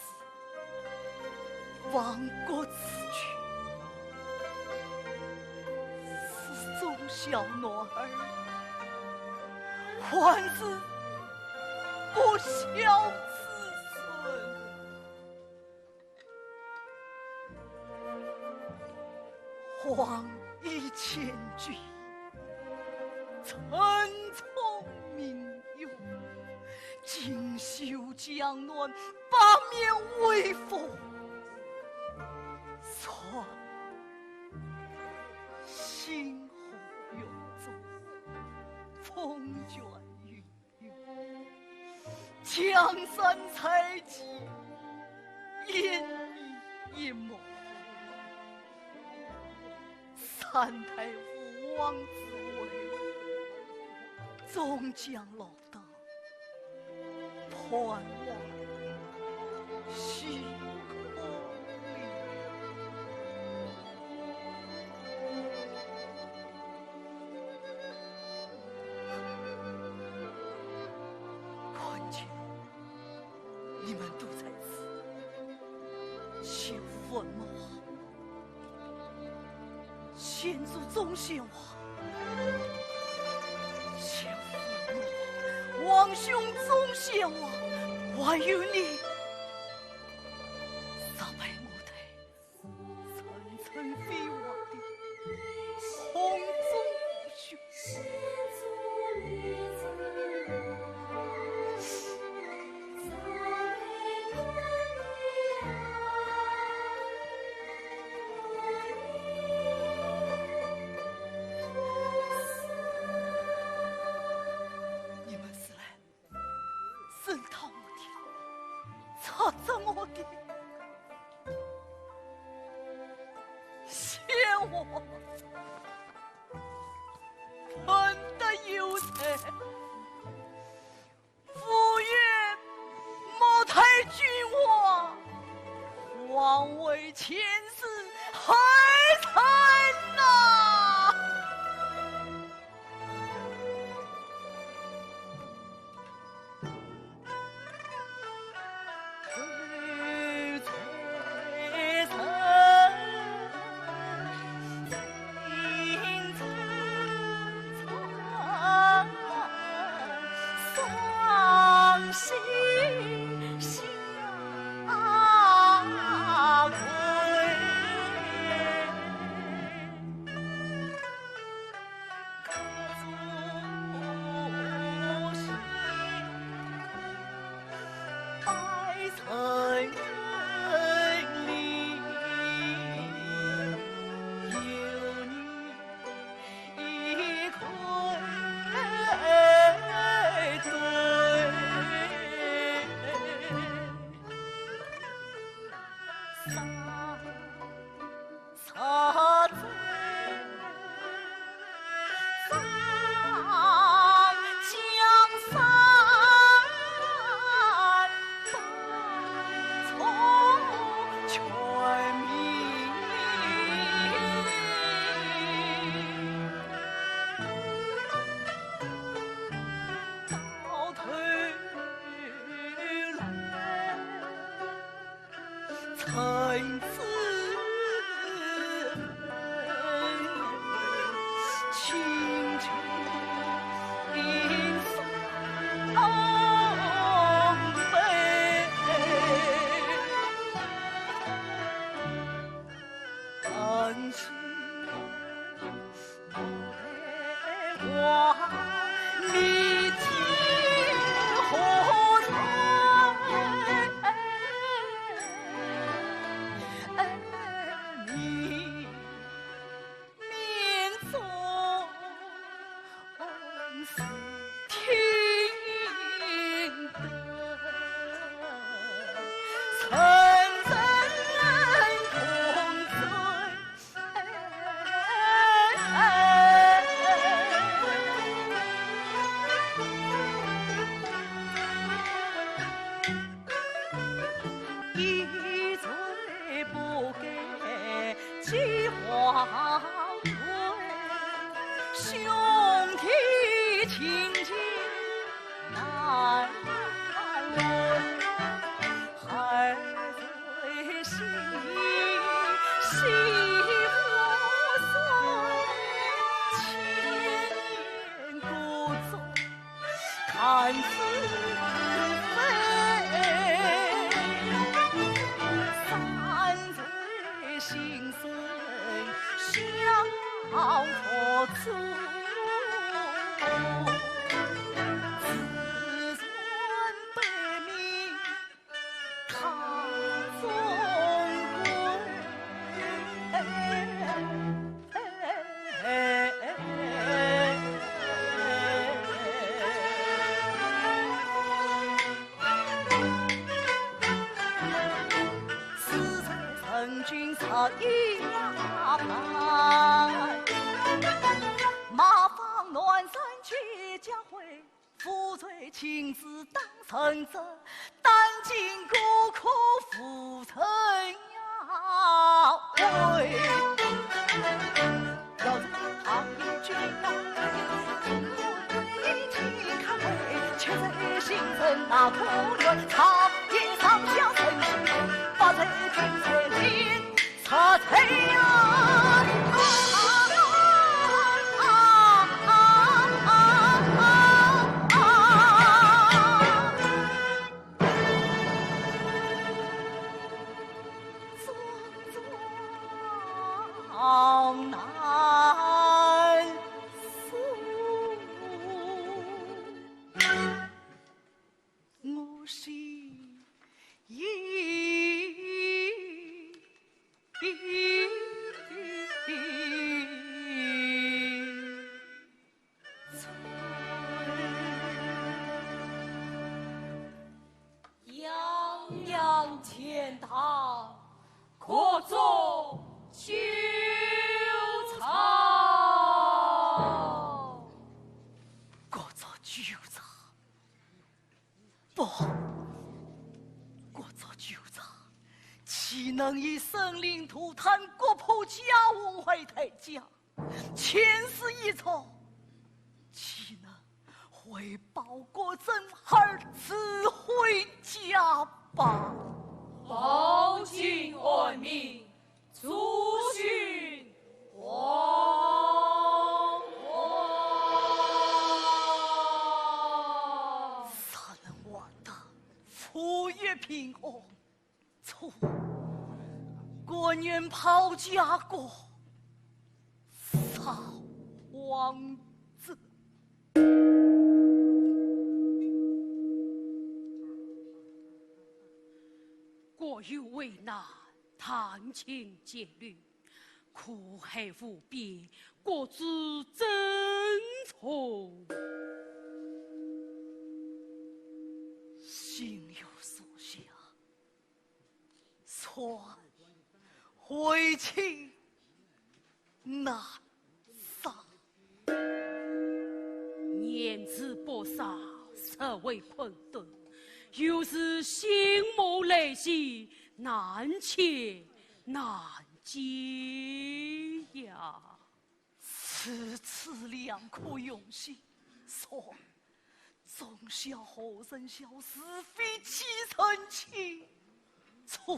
亡国之君？是忠孝男儿，还是不孝子孙？ 皇以前君，臣从明永，锦绣江南，八面威风，传薪火云中，风卷云 江山社稷，一笔一墨，三代武王之位，终将落到叛王膝下。 看见你们都在此，先问我，先祖宗先王，先问我，王兄宗先王，还有你，杀败我的 层层飞黄的空中父兄。你们是来 声讨我的，掣责我的，先王，臣德有罪，天是海深呐！岂能以生灵涂炭，国破家亡回太家？前世已造，岂能为报国政而自毁家邦？报君安民， 遵循皇上。善能万德，富裕平安，错，官员抛家过，撒荒子。 国有危难，弹琴节律，苦海无边，国之争宠。心有所向，船为情难上。年至百岁，实为困顿， 又是心魔来袭，难牵难解呀。如此良苦用心，说，忠孝何人晓，是非几成情。错，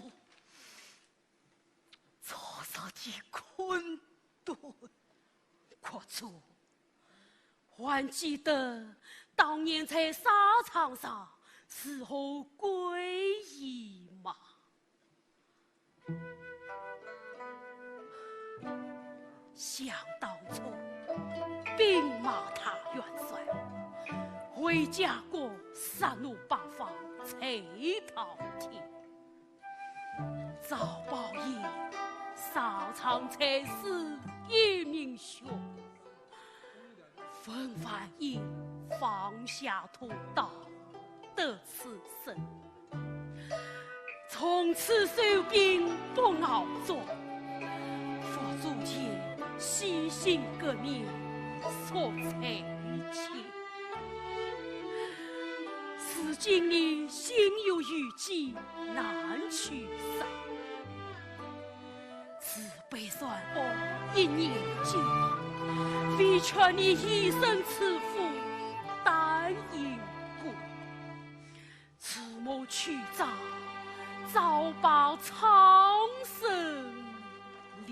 错杀的困顿。国主， 还记得当年在沙场上如何跪依吗？想当初，兵马大元帅，为家国杀奴八方，追逃天。 赵宝业沙场战死一命悬，文万应放下屠刀得此生，从此收兵不鏖战，佛祖前洗心革面，说罪愆。如今你心有余悸， 难取舍。慈悲善恶一念间，唯劝你以身赐父，但行古。慈母去哉，早把苍生怜。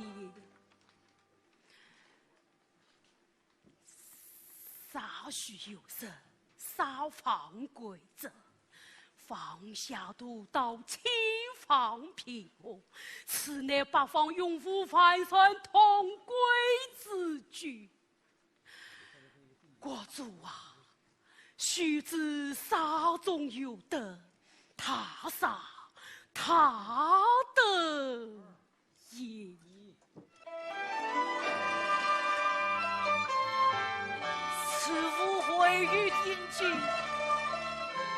少许有人，少放贵者，放下屠刀，解放平和，此乃八方勇武万全同归之举。国主啊，须知沙中有德，大沙大德 也。慈父回于天境，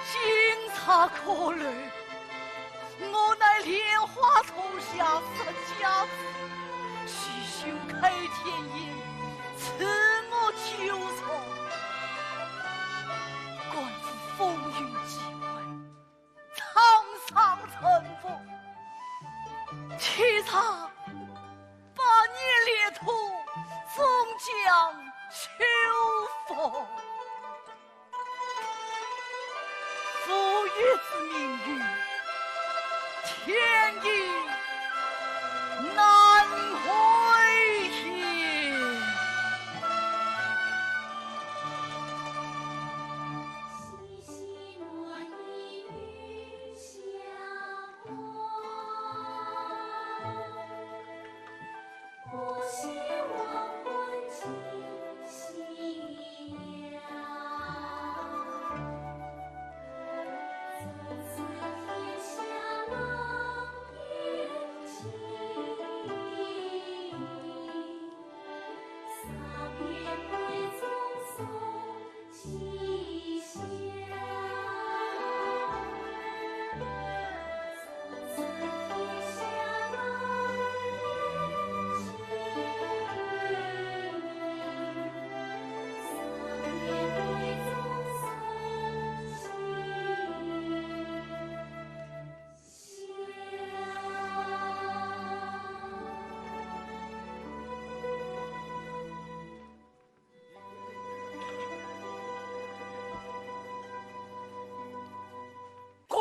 金察可泪，我乃莲花头下释迦子，须修开天眼，赐我九重，观夫风云际会， 苍生沉浮，岂差百年裂土，终将秋风。父与子命运，天意难违也。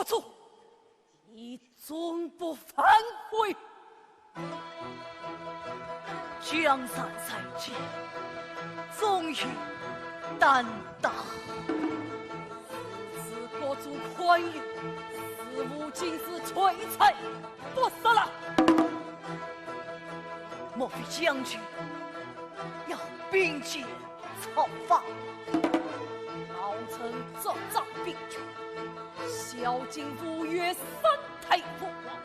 错，你终不反悔。江山在肩，总有担当。如此国主宽容，似乎今日璀璨不实了。莫非将军要并肩 造反。老臣主张并肩，孝敬父业，三代父王，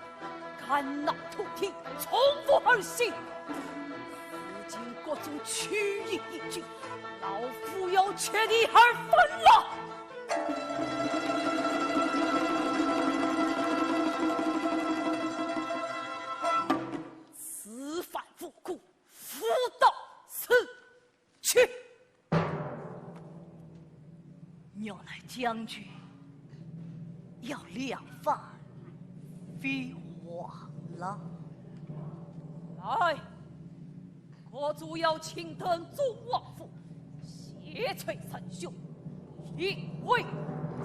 敢拿土地从父而行。如今国主去意已久，老夫要绝地而返了。此番复古，夫道是 去。原来将军要两番飞话了。来，国主要请登中王府，谢罪三兄，一位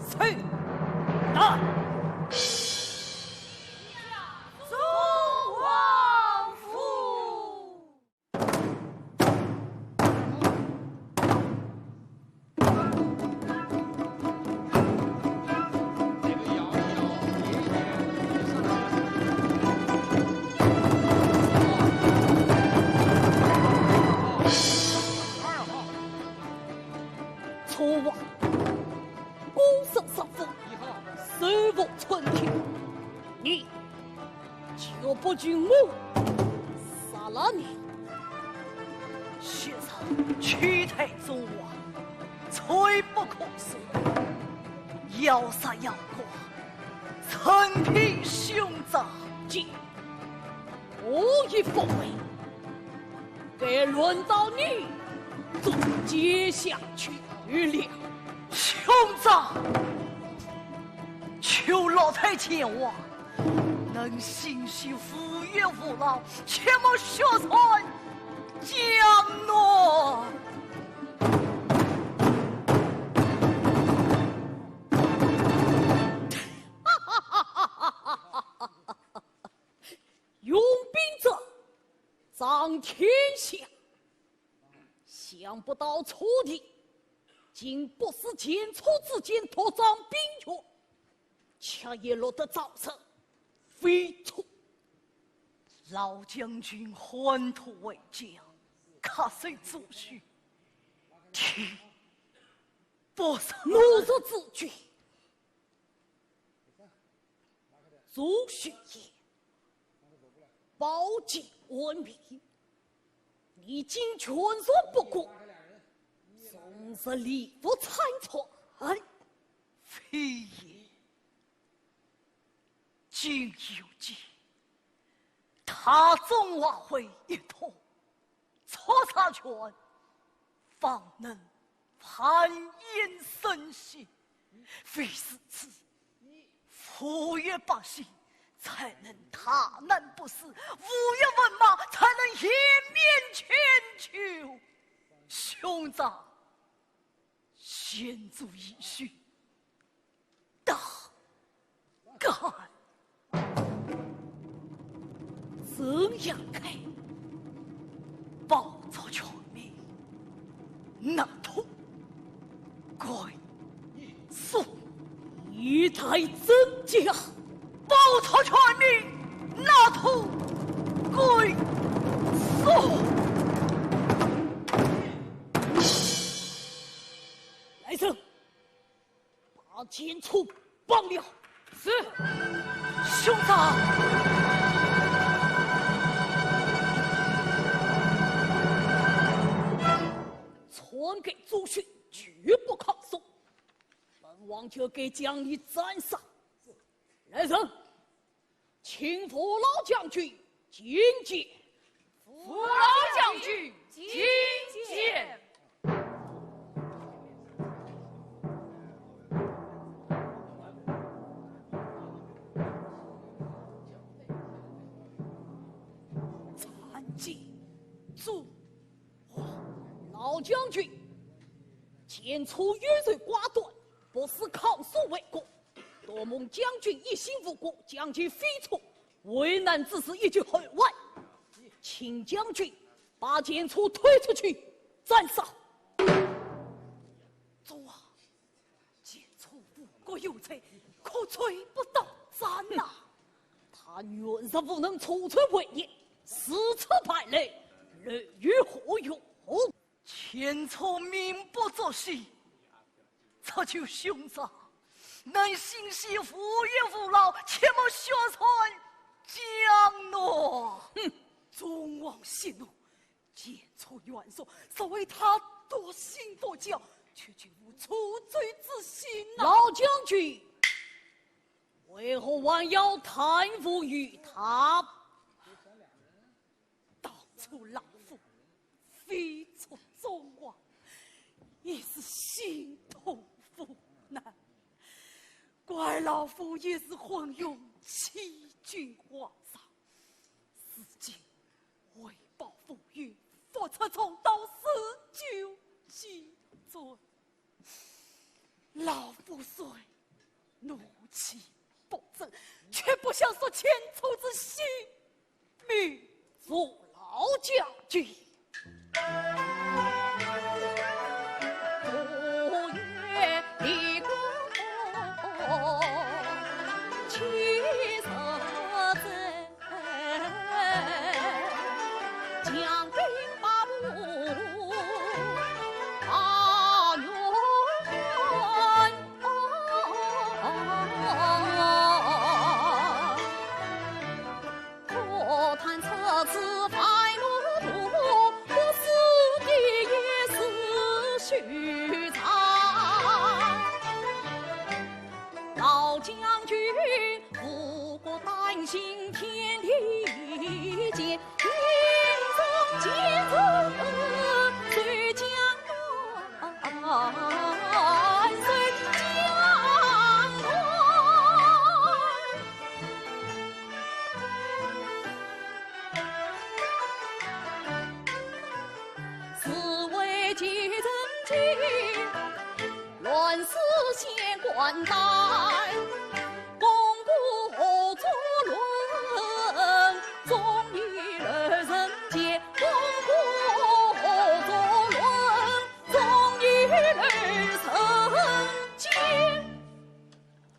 受难。中王府。 错啊，公事上分，一号，手握春秋，你 就不准我杀了你。学生屈待中王，罪不可恕。要杀要剐，任凭兄长。这我亦不会。 该轮到你做阶下囚了。兄长，求老太前王能行事无冤无枉，切莫血染江南。 用兵者，掌天下。想不到楚地竟不识前车之鉴，独掌兵权，却也落得遭受非议。老将军宏图伟将，恪守祖训，岂不是？奴才之举， 祖训也，保己安民。你竟全然不顾，纵使礼服参差，哎，非也。今有计，大中华为一统， 除贼权，方能繁衍生息。唯如此，富裕百姓才能大难不死，无忧文盲才能延绵千秋。兄长，贤主遗训， 大胆！怎样看？报仇全民，拿土归宋。一代真将，报仇全民，拿土归宋。来人， 把奸臣绑了。是。兄长。篡改祖训，绝不抗宋。本王就该将你斩杀。来人， 请父老将军觐见。父老将军觐见。参见祖王。老将军，奸臣越罪寡断，不思抗宋为国， 独我蒙将军一心无过，将其飞出，为难之事一句后话，请将军把前车推出去斩杀。众王，前车无过有罪，可罪不到斩呐。他原是无能，处处为难，四次败来，来于何用？前车命不作死，这就凶杀，乃心系无冤无老，切莫血染江南。哼，众王息怒，前车原作，是为他独心不教，区区无处罪之心呐。老将军，为何还要贪污于他？当初老夫 非出众王，也是心痛无奈。怪老夫也是昏庸，欺君罔上。如今为报父冤，复出重蹈四九之罪。老夫虽怒气不争，却不想说前车之心。 命父老将军。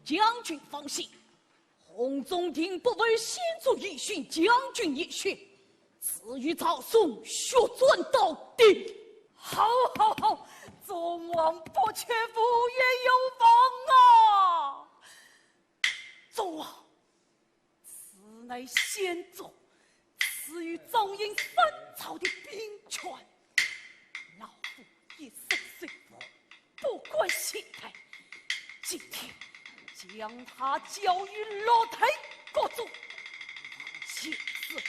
将军放心， 洪宗定不会先作一讯，将军一讯，自有赵松血战到底。好，好，好，众王不屈，无冤有枉啊！众王，此乃先主赐予赵营三朝的兵权，老夫一生受苦， 不敢懈怠。今天将他交与六代国主，前世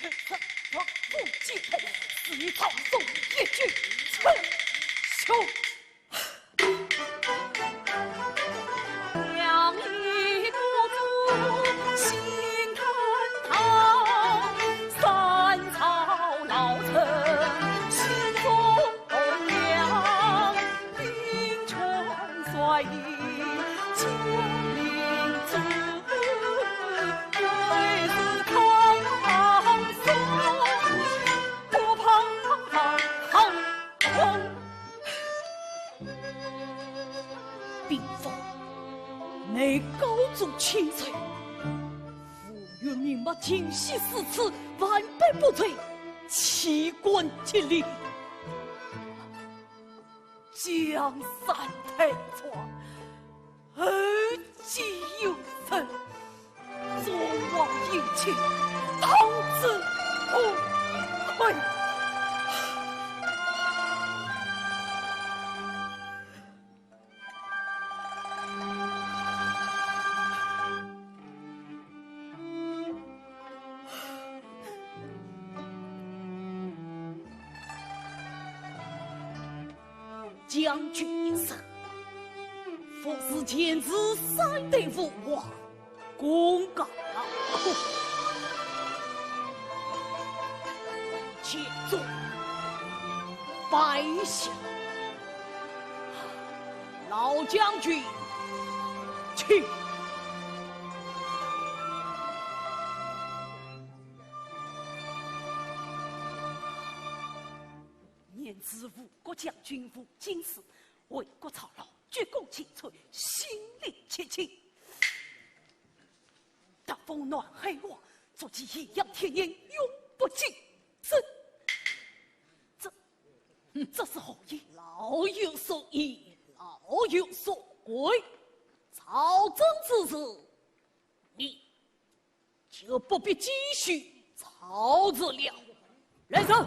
今生，不负今生，赐赵松一举成名。禀父，你高祖千岁，父岳命脉，今昔四次，万般不遂，岂敢逆令？ 江山太长，后继有人，众王有请，同志同快。 将军一生，服侍前世三代父王，功高劳苦，千众百姓。 老将军，请。君无今时，为国操劳，鞠躬尽瘁，心灵戚戚。大风暖海王，足迹一样天年，永不近身。这，这是何意？老有所依，老有所归。朝政之事，你 就不必继续操持了。来人，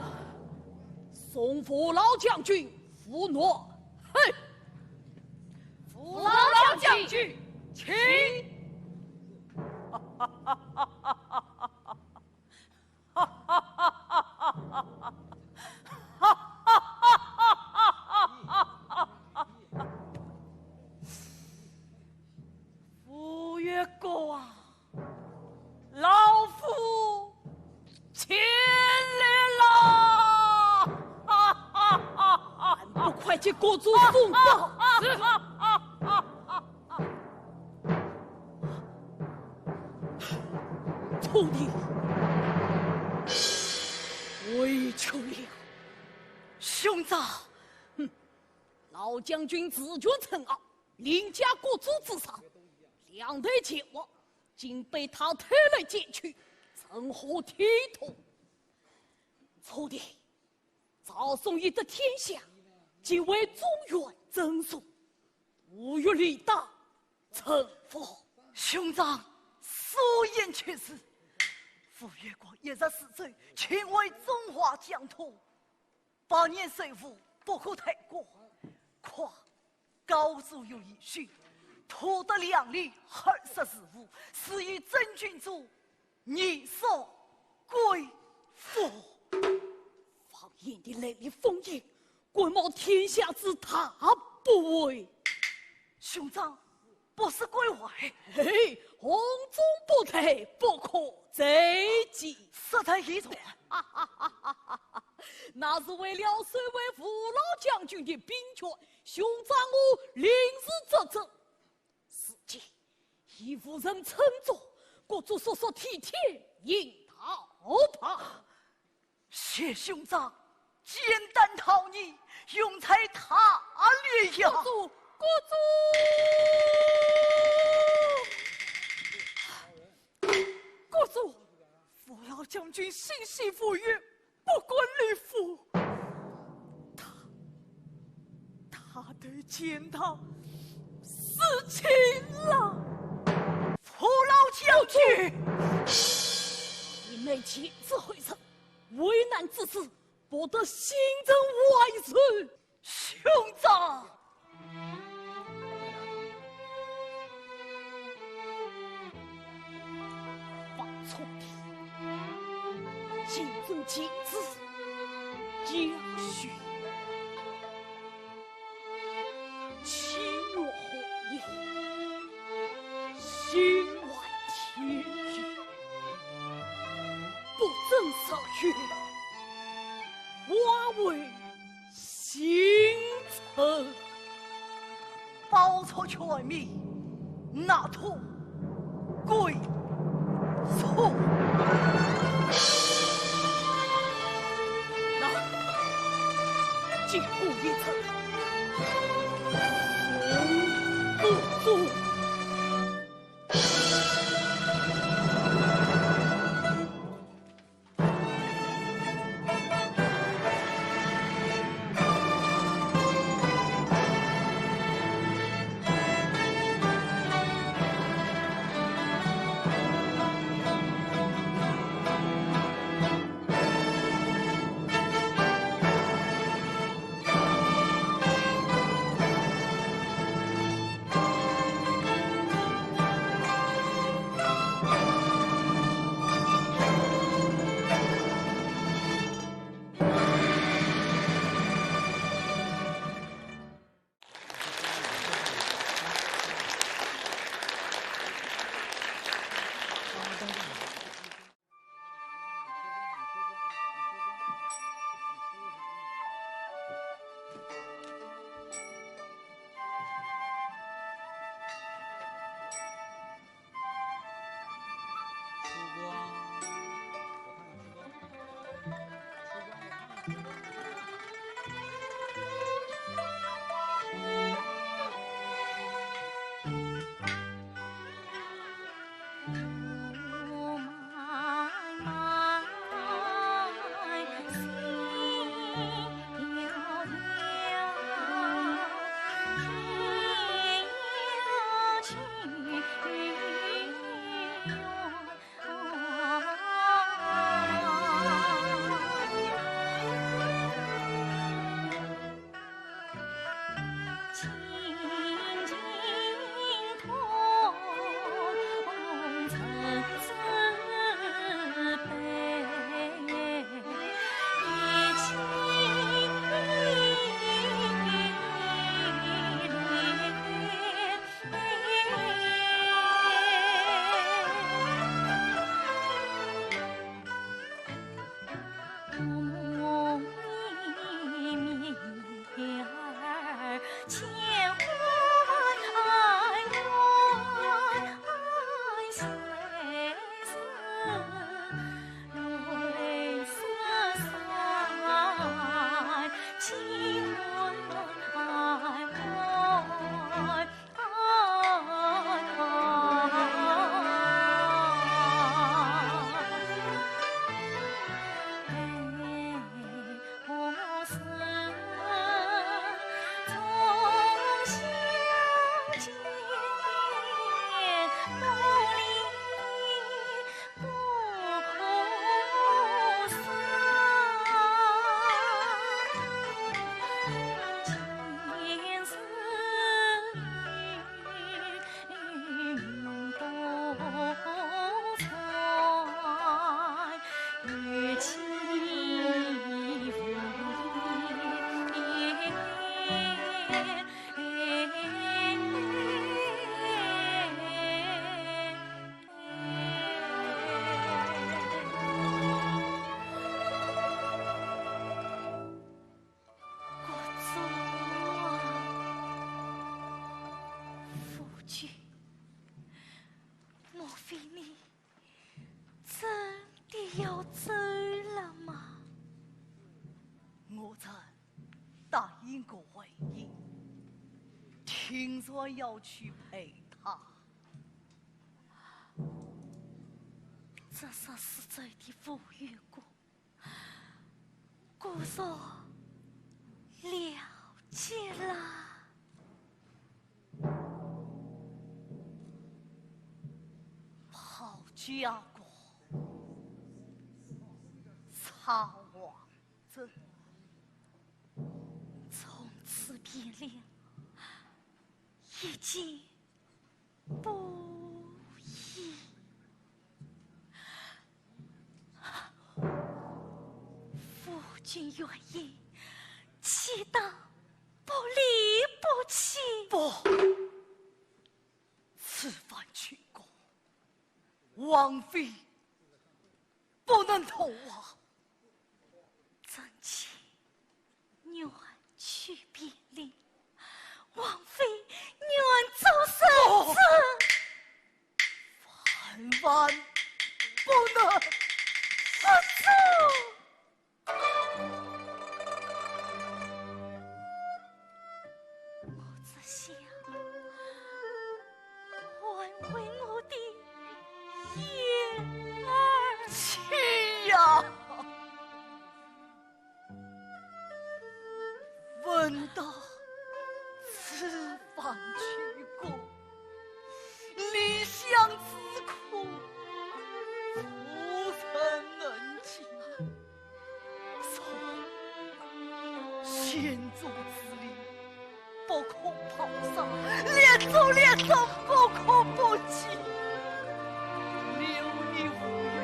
送父老将军赴南海。父老将军，请。吴越国啊， 老夫请来了。还不快给国主送到？是。臭坜，委屈了。兄长。哼，老将军自觉称傲，凌驾国主之上，两代前王 竟被他偷来奸取，成何体统？错的，赵宋已得天下，即为中原正统，吴越理当臣服。兄长所言确实，吴越国一直始终，情为中华疆土， 百年虽无，不可太过。况高祖有遗训，土地两立，二十四无，是以真君主，你所归附。放眼的雷厉风行，滚冒天下之大不韪。兄长， 不是归外。嘿，红中不退，不可再进。实在已然。那是为了守卫父老将军的兵权，兄长我临时作证。如今已无人称作，国主速速替天行道吧。 谢兄长，简单讨你，雄才大略呀。国主，国主，国主，父老将军心系吴越，不管礼服。他，他都见到事情了。父老将军，你们前世后生， 危难之时，不得信任外人。兄长，放错的，今生今世，将许 岂若何也，心怀天意，不争朝权，化为星辰。报错全民， 那土归宿。那，今后一次，不足。君，莫非你真的要走了吗？我曾答应过慧英，定然要去陪她。这说是真的无缘故， 姑若了解了。抛家过，超王者，从此便了，一见 不易。夫君远迎，岂当不离不弃？不，此番进宫，王妃不能同往。 臣妾愿去便了，王妃愿做圣旨。万万不能！不做。 我只想挽回我的燕儿。妻呀，闻得此番去宫，离乡之苦，徒生能及。 从前族之礼，不可抛捒，连祖连宗不可不祭。留你无缘，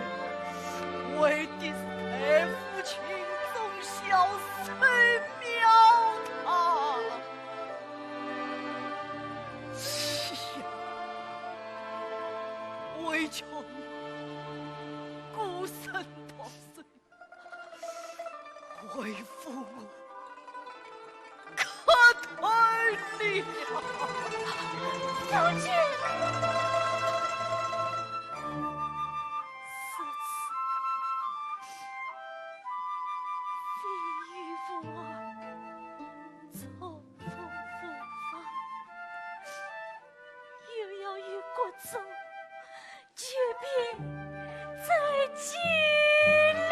为的是代父情重，孝顺庙堂。妻呀，为求你孤身报 回复我，可退了。小姐，如此非与吾儿，重逢无望，又要与国忠 久别再见了。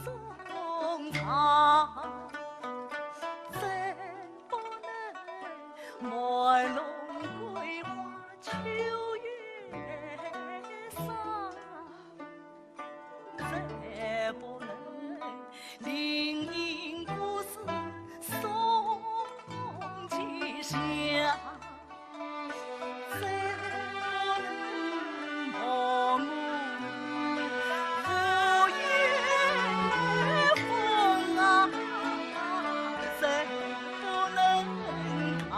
中场，怎不能卖弄桂花秋月伤？怎不能？ 临沂古寺送吉祥，怎不能？我无月风啊，怎不能？看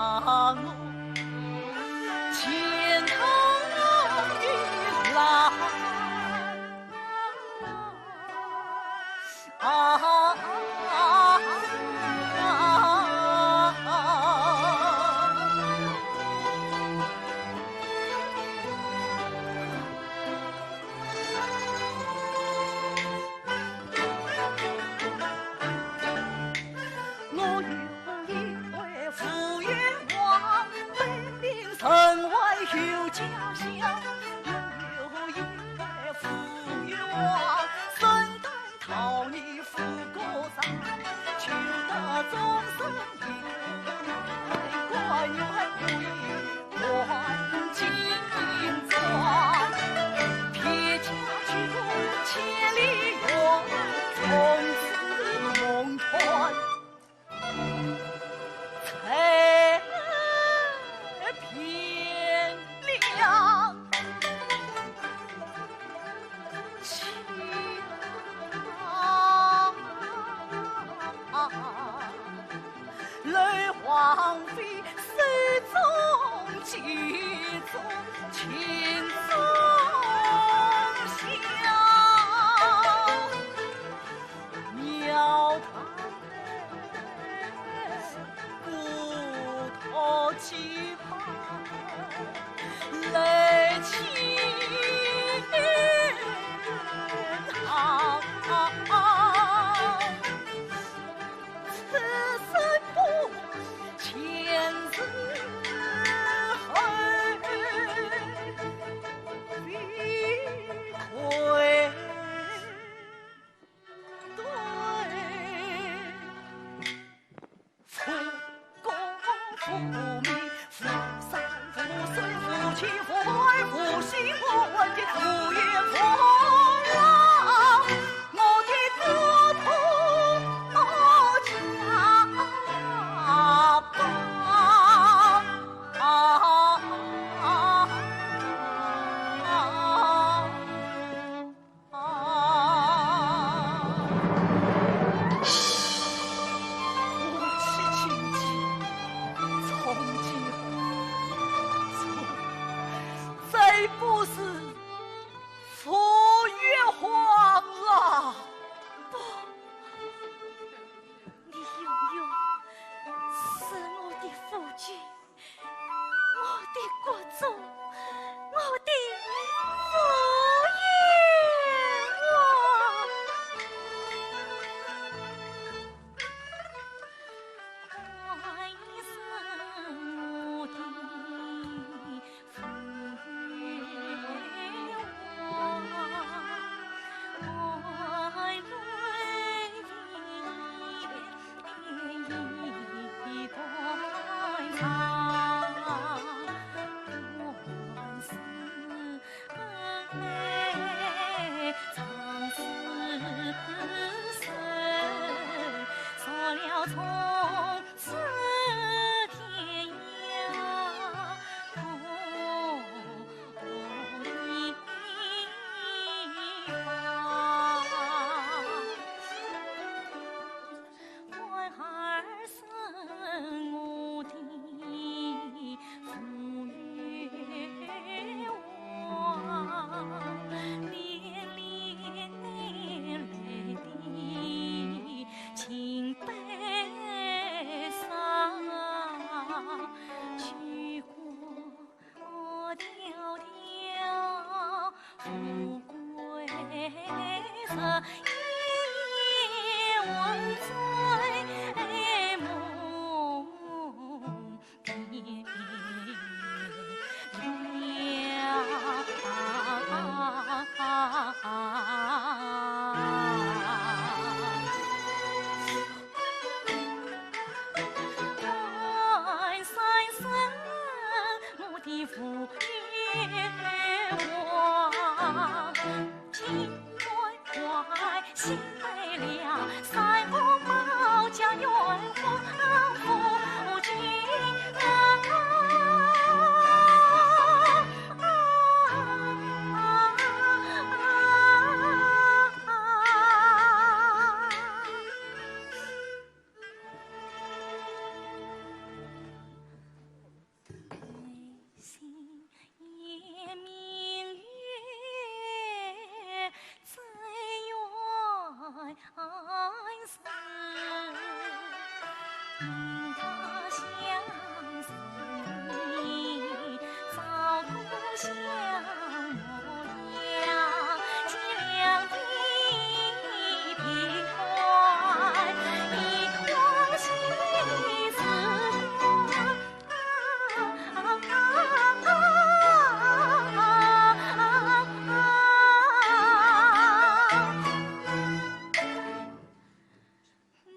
我钱塘月郎。 啊，我有一位夫君王，本名陈怀，有家乡。我有一位夫君王，身登 桃李赴歌场，求得终身一个关，关于黄金装。撇下去过千里远，从此梦断。 才变了情郎。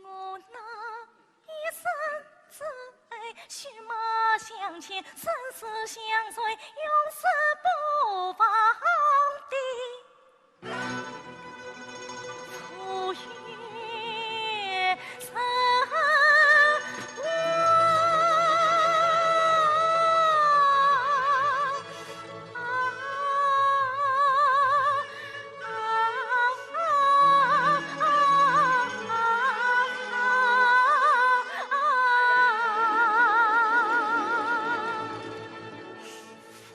我那一生之爱，血脉相牵，生死相随，永世不忘的初遇人。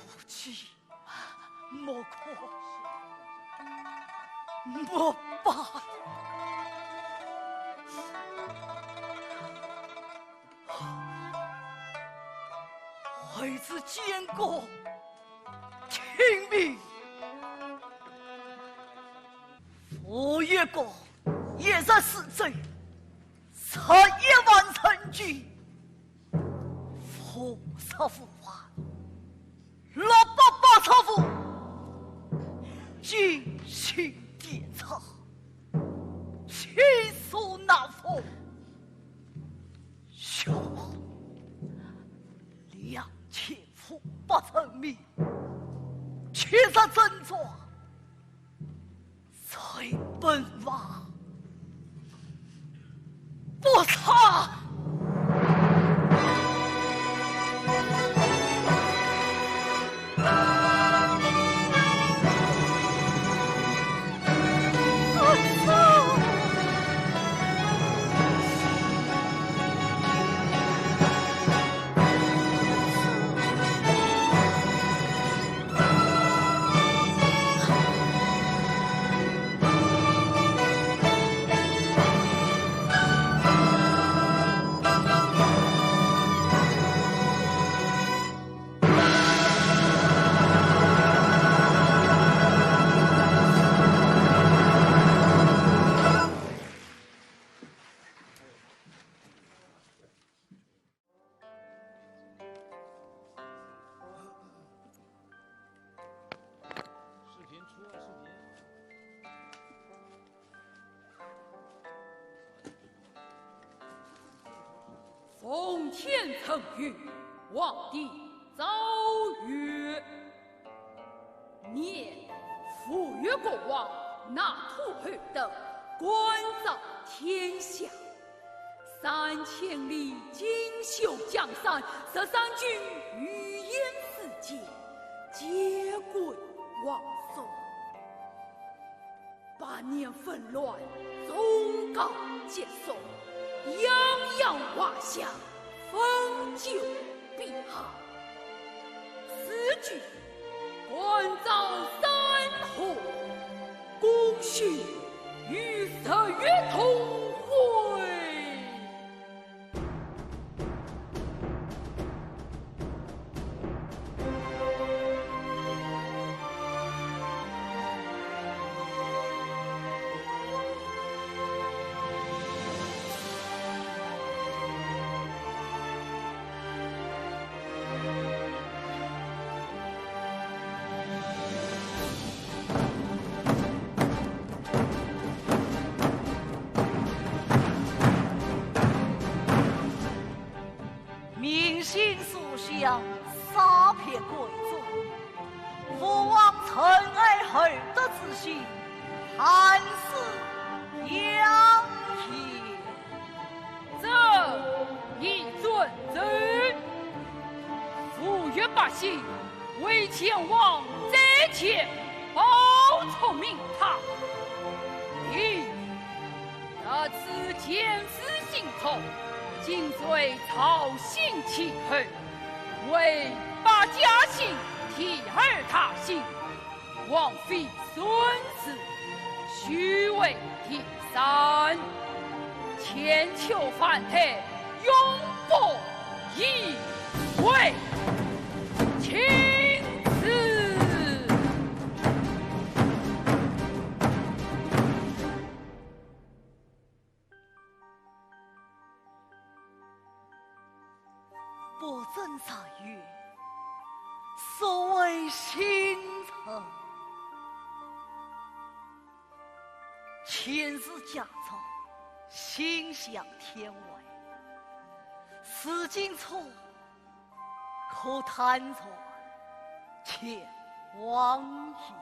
夫妻莫哭，莫拜。 孩子见过亲命。父与公一日四奏，十一万成就，五十五万，六百八十五，金星点彩，七色难逢。 小王，两千五百成名，七十珍装，在本王不差。 奉天承运，皇帝诏曰：念父与国王，纳土厚德，关照天下。三千里锦绣江山，十三军鱼鹰四界，皆归皇宋。 百年纷乱，纵横皆属，泱泱华夏，分久必合。此举，关照三河，功勋与日月同辉。 明星书香，杀遍贵族，父王疼爱厚德之心，寒士扬。为前王再建宝聪明塔。咦，那此前世信徒，今虽朝幸其后，唯八家姓第二大姓，王妃孙氏，须为第三。千秋万代，永不移位。钦此。不争长远，所谓心诚。前世家族，心向天外。如今错，可坦然前往矣。